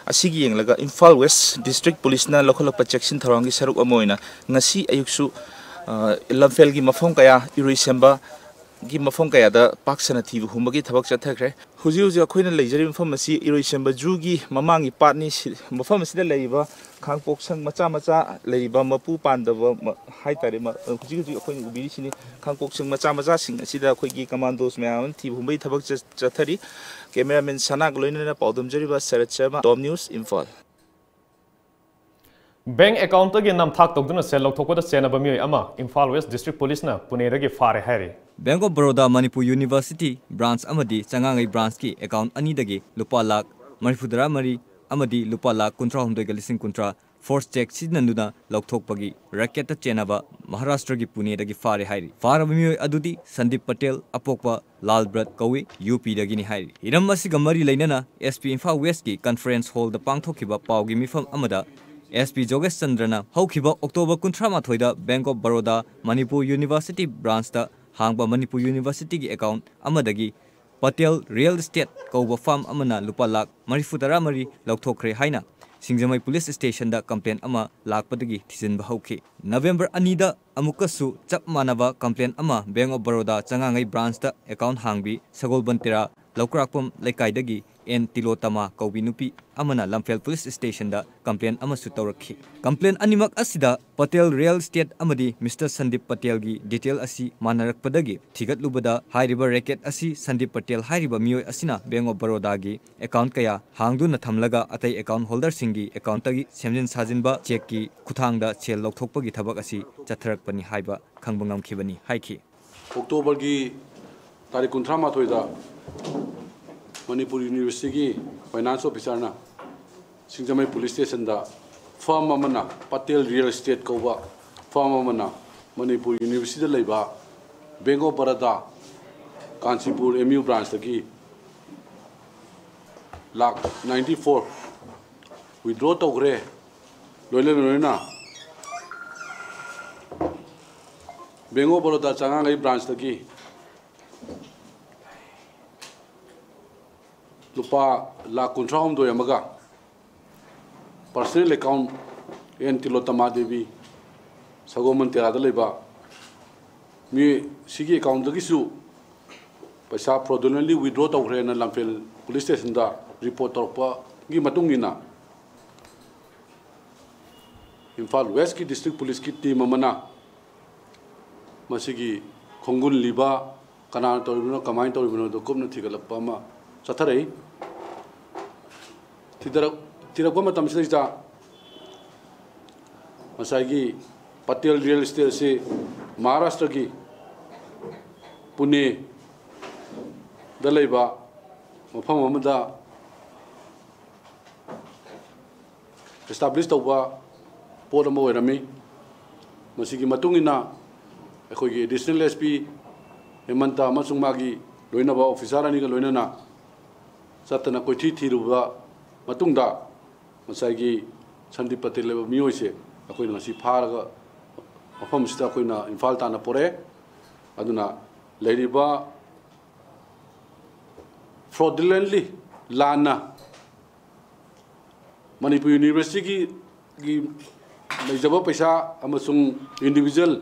ꯑꯁꯤꯒꯤ ꯌꯦꯡꯂꯒ ꯏꯝꯐꯥꯜ ꯋꯦꯁ ꯗꯤꯁꯇ꯭ꯔꯤꯛ ꯄꯨꯂꯤꯁꯅ ꯂꯧꯈꯠꯂꯛꯄ ꯆꯦꯛꯁꯤꯟ ꯊꯧꯔꯥꯡꯒꯤ ꯁꯔꯨꯛ ꯑꯃ ꯑꯣꯏꯅ ꯉꯁꯤ ꯑꯌꯨꯛꯁꯨ, ꯑ, ꯂꯝꯐꯦꯜꯒꯤ ꯃꯐꯝ ꯀꯌꯥ, ꯏꯔꯣꯏꯁꯦꯝꯕ, ꯒꯤ ꯃꯐꯝ ꯀꯌꯥꯗ ꯄꯥꯛ ꯁꯟꯅ ꯊꯤꯕ ꯍꯨꯝꯕꯒꯤ ꯊꯕꯛ ꯆꯠꯊꯈ꯭ꯔꯦ꯫ ꯍꯧꯖꯤꯛ ꯍꯧꯖꯤꯛ ꯑꯩꯈꯣꯏꯅ ꯂꯩꯖꯔꯤꯕ ꯃꯐꯝ ꯑꯁꯤ ꯏꯔꯣꯏꯁꯦꯝꯕ ꯖꯨꯒꯤ ꯃꯃꯥꯡꯒꯤ ꯄꯥꯠꯅꯤ꯫ ꯁꯤ, ꯃꯐꯝ ꯑꯁꯤꯗ ꯂꯩꯔꯤꯕ ꯈꯥꯡꯄꯣꯛꯁꯪ ꯃꯆꯥ ꯃꯆꯥ ꯂꯩꯔꯤꯕ ꯃꯄꯨ ꯄꯥꯟꯗꯕ ꯃ-, ꯍꯥꯏꯇꯥꯔꯦ, ꯃ-, ꯍꯧꯖꯤꯛ ꯍꯧꯖꯤꯛ ꯑꯩꯈꯣꯏꯅ ꯎꯕꯤꯔꯤꯁꯤꯅꯤ꯫ ꯈꯥꯡꯄꯣꯛꯁꯪ ꯃꯆꯥ ꯃꯆꯥꯁꯤꯡ ꯑꯁꯤꯗ ꯑꯩꯈꯣꯏꯒꯤ commandos ꯃꯌꯥꯝ ꯑꯃ ꯊꯤꯕ ꯍꯨꯝꯕꯒꯤ ꯊꯕꯛ ꯆꯠ-, ꯆꯠꯊꯔꯤ꯫ Cameraman ꯁꯅꯥꯒ ꯂꯣꯏꯅꯅ ꯄꯥꯎꯗꯝꯖꯔꯤꯕ ꯁꯔꯠ Sharma, Tom News, Imphal. Bank account ꯇꯒꯤ ꯅꯝꯊꯥꯛ ꯇꯧꯗꯨꯅ ꯁꯦꯜ ꯂꯧꯊꯣꯛꯄꯗ ꯆꯦꯟꯅꯕ ꯃꯤꯑꯣꯏ ꯑꯃ ꯏꯝꯐꯥꯜ West District Police ꯅ ꯄꯨꯅꯦꯗꯒꯤ ꯐꯥꯔꯦ ꯍꯥꯏꯔꯤ꯫ Bank of Baroda Manipur University branch ꯑꯃꯗꯤ ꯆꯉꯥꯡꯉꯩ branch ꯀꯤ account ꯑꯅꯤꯗꯒꯤ ꯂꯨꯄꯥ ꯂꯥꯈ ꯃꯔꯤꯐꯨꯇꯔꯥ ꯃꯔꯤ ꯑꯃꯗꯤ ꯂꯨꯄꯥ ꯂꯥꯈ ꯀꯨꯟꯊ꯭ꯔꯥ ꯍꯨꯝꯗꯣꯏꯒ ꯂꯤꯁꯤꯡ ꯀꯨꯟꯊ꯭ꯔꯥ force cheque ꯁꯤꯖꯤꯟꯅꯗꯨꯅ ꯂꯧꯊꯣꯛꯄꯒꯤ racket ꯇ ꯆꯦꯟꯅꯕ ꯃꯍꯥꯔꯥꯁꯇ꯭ꯔꯒꯤ ꯄꯨꯅꯦꯗꯒꯤ ꯐꯥꯔꯦ ꯍꯥꯏꯔꯤ꯫ ꯐꯥꯔꯕ ꯃꯤꯑꯣꯏ ꯑꯗꯨꯗꯤ ꯁꯟꯗꯤꯞ ꯄꯇꯦꯜ, ꯑꯄꯣꯛꯄ ꯂꯥꯜ ꯕ꯭ꯔꯠ ꯀꯧꯏ, ꯌꯨ ꯄꯤꯗꯒꯤꯅꯤ ꯍꯥꯏꯔꯤ꯫ ꯍꯤꯔꯝ ꯑꯁꯤꯒ ꯃꯔꯤ ꯂꯩꯅꯅ S P ꯏꯝꯐꯥꯜ West ꯀꯤ conference hall ꯗ ꯄꯥꯡꯊꯣꯛꯈꯤꯕ ꯄꯥꯎꯒꯤ ꯃꯤꯐꯝ ꯑꯃꯗ S P ꯖꯣꯒꯦꯁ ꯆꯟꯗ꯭ꯔꯅ ꯍꯧꯈꯤꯕ October ꯀꯨꯟꯊ꯭ꯔꯥ ꯃꯥꯊꯣꯏꯗ Bank of Baroda Manipur University branch ꯇ ꯍꯥꯡꯕ ꯃꯅꯤꯄꯨꯔ University ꯒꯤ account ꯑꯃꯗꯒꯤ ꯄꯇꯦꯜ Real Estate ꯀꯧꯕ firm ꯑꯃꯅ ꯂꯨꯄꯥ ꯂꯥꯈ ꯃꯔꯤꯐꯨꯇꯔꯥ ꯃꯔꯤ ꯂꯧꯊꯣꯛꯈ꯭ꯔꯦ ꯍꯥꯏꯅ ꯁꯤꯡꯖꯃꯩ police station ꯗ complaint ꯑꯃ ꯂꯥꯛꯄꯗꯒꯤ ꯊꯤꯖꯤꯟꯕ ꯍꯧꯈꯤ꯫ November ꯑꯅꯤꯗ ꯑꯃꯨꯛꯀꯁꯨ ꯆꯞ ꯃꯥꯟꯅꯕ complaint ꯑꯃ Bank of Baroda ꯆꯉꯥꯡꯉꯩ branch ꯇ account ꯍꯥꯡꯕꯤ ꯁꯒꯣꯜꯕꯟ ꯇꯦꯔꯥ ꯂꯧꯀ꯭ꯔꯥꯛꯄꯝ ꯂꯩꯀꯥꯏꯗꯒꯤ ꯑꯦꯟ ꯇꯤꯂꯣꯇꯃꯥ ꯀꯧꯕꯤ ꯅꯨꯄꯤ ꯑꯃꯅ ꯂꯝꯐꯦꯜ police station ꯗ complaint ꯑꯃꯁꯨ ꯇꯧꯔꯛꯈꯤ꯫ Complaint ꯑꯅꯤꯃꯛ ꯑꯁꯤꯗ ꯄꯇꯦꯜ Real Estate ꯑꯃꯗꯤ Mister ꯁꯟꯗꯤꯞ ꯄꯇꯦꯜꯒꯤ detail ꯑꯁꯤ ꯃꯥꯟꯅꯔꯛꯄꯗꯒꯤ ꯊꯤꯒꯠꯂꯨꯕꯗ ꯍꯥꯏꯔꯤꯕ racket ꯑꯁꯤ ꯁꯟꯗꯤꯞ ꯄꯇꯦꯜ ꯍꯥꯏꯔꯤꯕ ꯃꯤꯑꯣꯏ ꯑꯁꯤꯅ Bank of Baroda ꯒꯤ account ꯀꯌꯥ ꯍꯥꯡꯗꯨꯅ ꯊꯝꯂꯒ ꯑꯇꯩ account holder ꯁꯤꯡꯒꯤ account ꯇꯒꯤ ꯁꯦꯝꯖꯤꯟ ꯁꯥꯖꯤꯟꯕ cheque ꯀꯤ ꯈꯨꯠꯊꯥꯡꯗ ꯁꯦꯜ ꯂꯧꯊꯣꯛꯄꯒꯤ ꯊꯕꯛ ꯑꯁꯤ ꯆꯠꯊꯔꯛꯄꯅꯤ ꯍꯥꯏꯕ ꯈꯪꯕ ꯉꯝꯈꯤꯕꯅꯤ ꯍꯥꯏꯈꯤ꯫ October ꯒꯤ ꯇꯥꯔꯤꯛ ꯀꯨꯟꯊ꯭ꯔꯥ ꯃꯥꯊꯣꯏꯗ ꯃꯅꯤꯄꯨꯔ University ꯒꯤ finance officer ꯅ ꯁꯤꯡꯖꯃꯩ police station ꯗ firm ꯑꯃꯅ, Patel Real Estate ꯀꯧꯕ firm ꯑꯃꯅ ꯃꯅꯤꯄꯨꯔ University ꯗ ꯂꯩꯕ Bank of Baroda Kanchipur M U branch ꯇꯒꯤ ꯂꯥꯈ ninety four withdraw ꯇꯧꯈ꯭ꯔꯦ꯫ ꯂꯣꯏꯅ ꯂꯣꯏꯅꯅ Bank of Baroda ꯆꯉꯥꯡꯉꯩ branch ꯇꯒꯤ ꯂꯨꯄꯥ ꯂꯥꯈ ꯀꯨꯟꯊ꯭ꯔꯥ ꯍꯨꯝꯗꯣꯏ ꯑꯃꯒ personal account ꯑꯦꯟ ꯇꯤꯂꯣꯇꯃꯥ ꯗꯦꯕꯤ, ꯁꯒꯣꯜꯕꯟ ꯇꯦꯔꯥꯗ ꯂꯩꯕ, ꯃꯤ ꯁꯤꯒꯤ ꯑꯦꯀꯥꯎꯟꯗꯒꯤꯁꯨ ꯄꯩꯁꯥ fraudulently withdraw ꯇꯧꯈ꯭ꯔꯦꯅ ꯂꯝꯐꯦꯜ ꯄꯨꯂꯤꯁ ꯁ꯭ꯇꯦꯁꯟꯗ ꯔꯤꯄꯣꯔꯠ ꯇꯧꯔꯛꯄꯒꯤ ꯃꯇꯨꯡ ꯏꯟꯅ ꯏꯝꯐꯥꯜ ꯋꯦꯁꯀꯤ ꯗꯤꯁꯇ꯭ꯔꯤꯛ ꯄꯨꯂꯤꯁꯀꯤ ꯇꯤꯝ ꯑꯃꯅ ꯃꯁꯤꯒꯤ ꯈꯣꯡꯒꯨꯜꯂꯤꯕ ꯀꯅꯥꯅ ꯇꯧꯔꯤꯕꯅꯣ, ꯀꯃꯥꯏꯅ ꯇꯧꯔꯤꯕꯅꯣꯗꯣ ꯀꯨꯞꯅ ꯊꯤꯒꯠꯂꯛꯄ ꯑꯃ ꯆꯠꯊꯔꯛꯏ꯫ ꯊꯤꯗꯔꯛ-, ꯊꯤꯔꯛꯄ ꯃꯇꯝꯁꯤꯗꯩꯗ ꯉꯁꯥꯏꯒꯤ ꯄꯇꯦꯜ ꯔꯤꯌꯦꯜ ꯏꯁꯇꯦꯠ ꯑꯁꯤ ꯃꯍꯥꯔꯥꯁꯇ꯭ꯔꯒꯤ ꯄꯨꯅꯦꯗ ꯂꯩꯕ ꯃꯐꯝ ꯑꯃꯗ establish ꯇꯧꯕ ꯄꯣꯠ ꯑꯃ ꯑꯣꯏꯔꯝꯃꯤ꯫ ꯃꯁꯤꯒꯤ ꯃꯇꯨꯡ ꯏꯟꯅ ꯑꯩꯈꯣꯏꯒꯤ ꯑꯦꯗꯤꯁꯅꯦꯜ ꯑꯦꯁ ꯄꯤ ꯍꯦꯃꯟꯇ ꯑꯃꯁꯨꯡ ꯃꯥꯒꯤ ꯂꯣꯏꯅꯕ ꯑꯣꯐꯤꯁꯥꯔ ꯑꯅꯤꯒ ꯂꯣꯏꯅꯅ ꯆꯠꯇꯅ ꯀꯣꯏꯊꯤ ꯊꯤꯔꯨꯕ ꯃꯇꯨꯡꯗ ꯉꯁꯥꯏꯒꯤ ꯁꯟꯗꯤꯞ ꯄꯇꯦꯜ ꯍꯥꯏꯕ ꯃꯤꯑꯣꯏꯁꯦ ꯑꯩꯈꯣꯏꯅ ꯉꯁꯤ ꯐꯥꯔꯒ ꯃꯐꯝꯁꯤꯗ ꯑꯩꯈꯣꯏꯅ ꯏꯝꯐꯥꯜ ꯇꯥꯟꯅ ꯄꯨꯔꯛꯑꯦ꯫ ꯑꯗꯨꯅ ꯂꯩꯔꯤꯕ fraudulently, ꯂꯥꯟꯅ ꯃꯅꯤꯄꯨꯔ ꯌꯨꯅꯤꯚꯔꯁꯤꯇꯤꯒꯤ ꯒꯤ ꯂꯩꯖꯕ ꯄꯩꯁꯥ ꯑꯃꯁꯨꯡ individual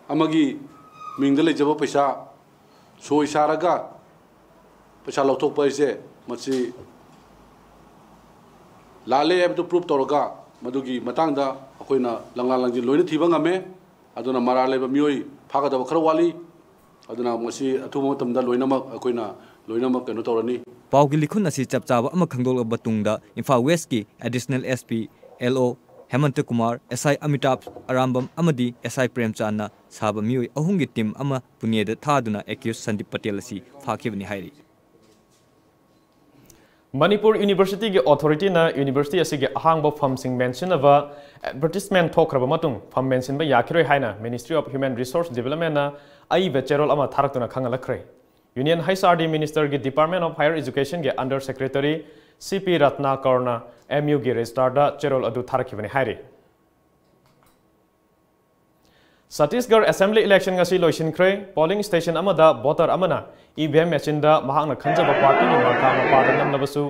ꯑꯃꯒꯤ ꯃꯤꯡꯗ ꯂꯩꯖꯕ ꯄꯩꯁꯥ ꯁꯣꯏ ꯁꯥꯔꯒ ꯄꯩꯁꯥ ꯂꯧꯊꯣꯛꯄ ꯍꯥꯏꯁꯦ ꯃꯁꯤ ꯂꯥꯜꯂꯦ ꯍꯥꯏꯕꯗꯨ prove ꯇꯧꯔꯒ ꯃꯗꯨꯒꯤ ꯃꯇꯥꯡꯗ ꯑꯩꯈꯣꯏꯅ ꯂꯪꯂꯥ ꯂꯪꯖꯤꯟ ꯂꯣꯏꯅ ꯊꯤꯕ ꯉꯝꯃꯦ꯫ ꯑꯗꯨꯅ ꯃꯔꯥꯜ ꯂꯩꯕ ꯃꯤꯑꯣꯏ ꯐꯥꯒꯗꯕ ꯈꯔ ꯋꯥꯠꯂꯤ꯫ ꯑꯗꯨꯅ ꯃꯁꯤ ꯑꯊꯨꯕ ꯃꯇꯝꯗ ꯂꯣꯏꯅꯃꯛ ꯑꯩꯈꯣꯏꯅ ꯂꯣꯏꯅꯃꯛ ꯀꯩꯅꯣ ꯇꯧꯔꯅꯤ꯫ ꯄꯥꯎꯒꯤ ꯂꯤꯈꯨꯟ ꯑꯁꯤ ꯆꯞ ꯆꯥꯕ ꯑꯃ ꯈꯪꯗꯣꯛꯂꯕ ꯃꯇꯨꯡꯗ ꯏꯝꯐꯥꯜ ꯋꯦꯁꯀꯤ ꯑꯦꯗꯤꯁꯅꯦꯜ ꯑꯦꯁ ꯄꯤ ꯑꯦꯜ ꯑꯣ ꯍꯦꯃꯟꯇ ꯀꯨꯃꯥꯔ, ꯑꯦꯁ ꯑꯥꯏ ꯑꯃꯤꯇꯥꯚ ꯑꯔꯥꯝꯕꯝ ꯑꯃꯗꯤ ꯑꯦꯁ ꯑꯥꯏ ꯄ꯭ꯔꯦꯝꯆꯥꯟꯅ ꯁꯥꯕ ꯃꯤꯑꯣꯏ ꯑꯍꯨꯝꯒꯤ ꯇꯤꯝ ꯑꯃ ꯄꯨꯅꯦꯗ ꯊꯥꯗꯨꯅ accused ꯁꯟꯗꯤꯞ ꯄꯇꯦꯜ ꯑꯁꯤ ꯐꯥꯈꯤꯕꯅꯤ ꯍꯥꯏꯔꯤ꯫ ꯃꯅꯤꯄꯨꯔ ꯌꯨꯅꯤꯚꯔꯁꯤꯇꯤꯒꯤ ꯑꯣꯊꯣꯔꯤꯇꯤꯅ ꯌꯨꯅꯤꯚꯔꯁꯤꯇꯤ ꯑꯁꯤꯒꯤ ꯑꯍꯥꯡꯕ ꯐꯝꯁꯤꯡ ꯃꯦꯟꯁꯤꯟꯅꯕ ꯑꯦꯗꯚꯔꯇꯤꯁꯃꯦꯟ ꯊꯣꯛꯈ꯭ꯔꯕ ꯃꯇꯨꯡ ꯐꯝ ꯃꯦꯟꯁꯤꯟꯕ ꯌꯥꯈꯤꯔꯣꯏ ꯍꯥꯏꯅ Ministry of Human Resource Developmentꯅ ꯑꯏꯕ ꯆꯦꯔꯣꯜ ꯑꯃ ꯊꯥꯔꯛꯇꯨꯅ ꯈꯪꯍꯜꯂꯛꯈ꯭ꯔꯦ꯫ Union H R D Ministerꯒꯤ Department of Higher Educationꯒꯤ Under Secretary C P ꯔꯠꯅꯥꯀꯔꯅ M Uꯒꯤ Registrarꯗ ꯆꯦꯔꯣꯜ ꯑꯗꯨ ꯊꯥꯔꯛꯈꯤꯕꯅꯤ ꯍꯥꯏꯔꯤ꯫ ꯆꯇꯤꯁꯒꯔ Assembly Election ꯉꯁꯤ ꯂꯣꯏꯁꯤꯟꯈ꯭ꯔꯦ꯫ Polling station ꯑꯃꯗ voter ꯑꯃꯅ E V M machineꯗ ꯃꯍꯥꯛꯅ ꯈꯟꯖꯕ partyꯒꯤ ꯃꯥꯔꯀꯥ ꯃꯄꯥꯗ ꯅꯝꯂꯕꯁꯨ,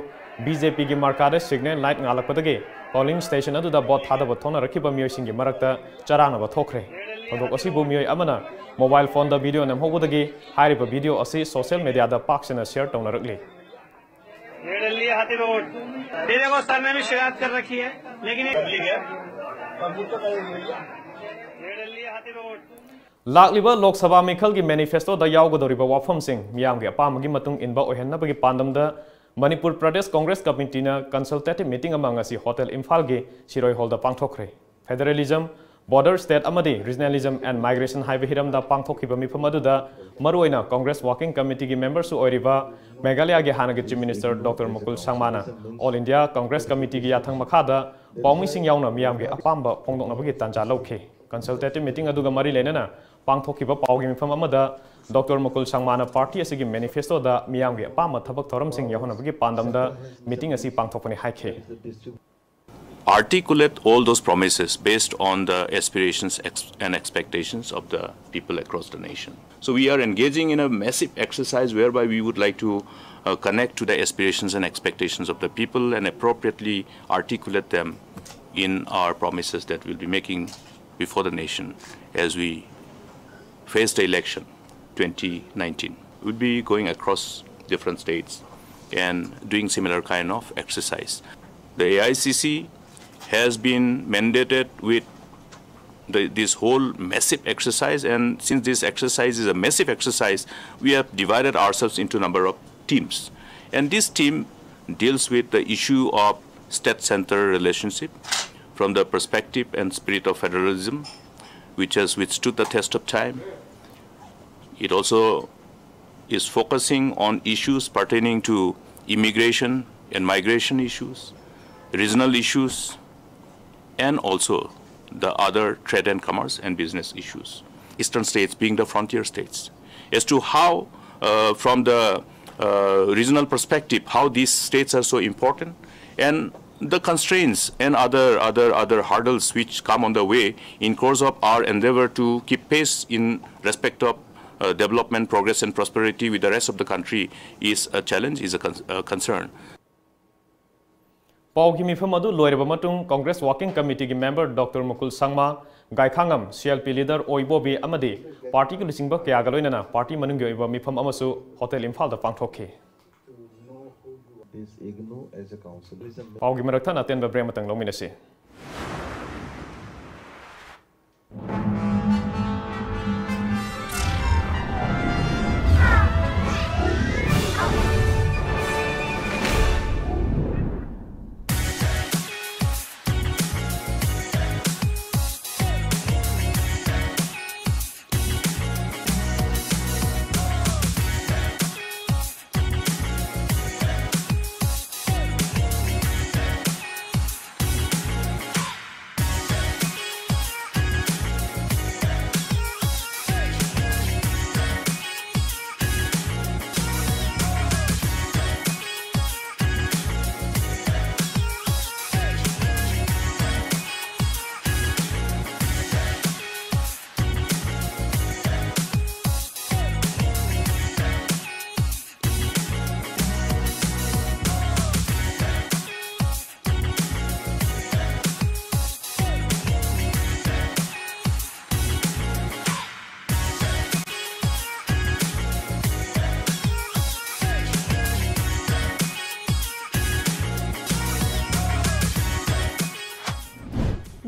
B J Pꯒꯤ ꯃꯥꯔꯀꯥꯗ signal light ꯉꯥꯜꯂꯛꯄꯗꯒꯤ polling station ꯑꯗꯨꯗ vote ꯊꯥꯗꯕ ꯊꯣꯛꯅꯔꯛꯈꯤꯕ ꯃꯤꯑꯣꯏꯁꯤꯡꯒꯤ ꯃꯔꯛꯇ ꯆꯔꯥꯡꯅꯕ ꯊꯣꯛꯈ꯭ꯔꯦ꯫ ꯊꯧꯗꯣꯛ ꯑꯁꯤꯕꯨ ꯃꯤꯑꯣꯏ ꯑꯃꯅ mobile phoneꯗ video ꯅꯝꯍꯧꯕꯗꯒꯤ ꯍꯥꯏꯔꯤꯕ video ꯑꯁꯤ social mediaꯗ ꯄꯥꯛ ꯁꯟꯅ share ꯇꯧꯅꯔꯛꯂꯤ꯫ ये डल लिया हाथी पे वोट। तेरे को सर ने भी शिकायत कर रखी है, लेकिन ये डल लिया हाथी पे वोट। ꯂꯥꯛꯂꯤꯕ ꯂꯣꯛ ꯁꯚꯥ ꯃꯤꯈꯜꯒꯤ manifestoꯗ ꯌꯥꯎꯒꯗꯧꯔꯤꯕ ꯋꯥꯐꯝꯁꯤꯡ ꯃꯤꯌꯥꯝꯒꯤ ꯑꯄꯥꯝꯕꯒꯤ ꯃꯇꯨꯡ ꯏꯟꯕ ꯑꯣꯏꯍꯟꯅꯕꯒꯤ ꯄꯥꯟꯗꯝꯗ ꯃꯅꯤꯄꯨꯔ ꯄ꯭ꯔꯗꯦꯁ ꯀꯣꯡꯒ꯭ꯔꯦꯁ ꯀꯃꯤꯇꯤꯅ consultative meeting ꯑꯃ ꯉꯁꯤ ꯍꯣꯇꯦꯜ ꯏꯝꯐꯥꯜꯒꯤ ꯁꯤꯔꯣꯏ ꯍꯣꯜꯗ ꯄꯥꯡꯊꯣꯛꯈ꯭ꯔꯦ꯫ Federalism, border state ꯑꯃꯗꯤ regionalism and migration ꯍꯥꯏꯕ ꯍꯤꯔꯝꯗ ꯄꯥꯡꯊꯣꯛꯈꯤꯕ ꯃꯤꯐꯝ ꯑꯗꯨꯗ ꯃꯔꯨꯑꯣꯏꯅ ꯀꯣꯡꯒ꯭ꯔꯦꯁ working committeeꯒꯤ memberꯁꯨ ꯑꯣꯏꯔꯤꯕ ꯃꯦꯘꯥꯂꯌꯥꯒꯤ ꯍꯥꯟꯅꯒꯤ Chief Minister Doctor ꯃꯨꯀꯨꯜ ꯁꯪꯃꯥꯅ All India Congress Committeeꯒꯤ ꯌꯥꯊꯪ ꯃꯈꯥꯗ ꯄꯥꯎꯃꯤꯁꯤꯡ ꯌꯥꯎꯅ ꯃꯤꯌꯥꯝꯒꯤ ꯑꯄꯥꯝꯕ ꯐꯣꯡꯗꯣꯛꯅꯕꯒꯤ ꯇꯥꯟꯖꯥ ꯂꯧꯈꯤ꯫ Consultative meeting ꯑꯗꯨꯒ ꯃꯔꯤ ꯂꯩꯅꯅ ꯄꯥꯡꯊꯣꯛꯈꯤꯕ ꯄꯥꯎꯒꯤ ꯃꯤꯐꯝ ꯑꯃꯗ Doctor ꯃꯨꯀꯨꯜ ꯁꯪꯃꯥꯅ party ꯑꯁꯤꯒꯤ manifestoꯗ ꯃꯤꯌꯥꯝꯒꯤ ꯑꯄꯥꯝꯕ ꯊꯕꯛ ꯊꯧꯔꯝꯁꯤꯡ ꯌꯥꯎꯍꯟꯅꯕꯒꯤ ꯄꯥꯟꯗꯝꯗ meeting ꯑꯁꯤ ꯄꯥꯡꯊꯣꯛꯄꯅꯤ ꯍꯥꯏꯈꯤ꯫ Articulate all those promises based on the aspirations ex- and expectations of the people across the nation. So we are engaging in a massive exercise whereby we would like to uh, connect to the aspirations and expectations of the people and appropriately articulate them in our promises that we'll be making before the nation as we face the election twenty nineteen. We'll be going across different states and doing similar kind of exercise. The A I C C has been mandated with the, this whole massive exercise, and since this exercise is a massive exercise, we have divided ourselves into a number of teams. And this team deals with the issue of state-center relationship from the perspective and spirit of federalism, which has withstood the test of time. It also is focusing on issues pertaining to immigration and migration issues, regional issues, and also the other trade and commerce and business issues. Eastern states being the frontier states. As to how, uh, from the uh, regional perspective, how these states are so important, and the constraints and other, other, other hurdles which come on the way in course of our endeavor to keep pace in respect of uh, development, progress and prosperity with the rest of the country is a challenge, is a con- uh, concern. ꯄꯥꯎꯒꯤ ꯃꯤꯐꯝ ꯑꯗꯨ ꯂꯣꯏꯔꯕ ꯃꯇꯨꯡ Congress Working Committeeꯒꯤ member Doctor ꯃꯨꯀꯨꯜ ꯁꯪꯃꯥ, ꯒꯥꯏꯈꯥꯉꯝ, C L P leader ꯑꯣꯏꯕꯣꯕꯤ ꯑꯃꯗꯤ partyꯒꯤ ꯂꯨꯆꯤꯡꯕ ꯀꯌꯥꯒ ꯂꯣꯏꯅꯅ party ꯃꯅꯨꯡꯒꯤ ꯑꯣꯏꯕ ꯃꯤꯐꯝ ꯑꯃꯁꯨ Hotel ꯏꯝꯐꯥꯜꯗ ꯄꯥꯡꯊꯣꯛꯈꯤ꯫ ꯄꯥꯎꯒꯤ ꯃꯔꯛ ꯊꯠꯅ ꯑꯇꯦꯟꯕ break ꯑꯃꯇꯪ ꯂꯧꯃꯤꯟꯅꯁꯤ꯫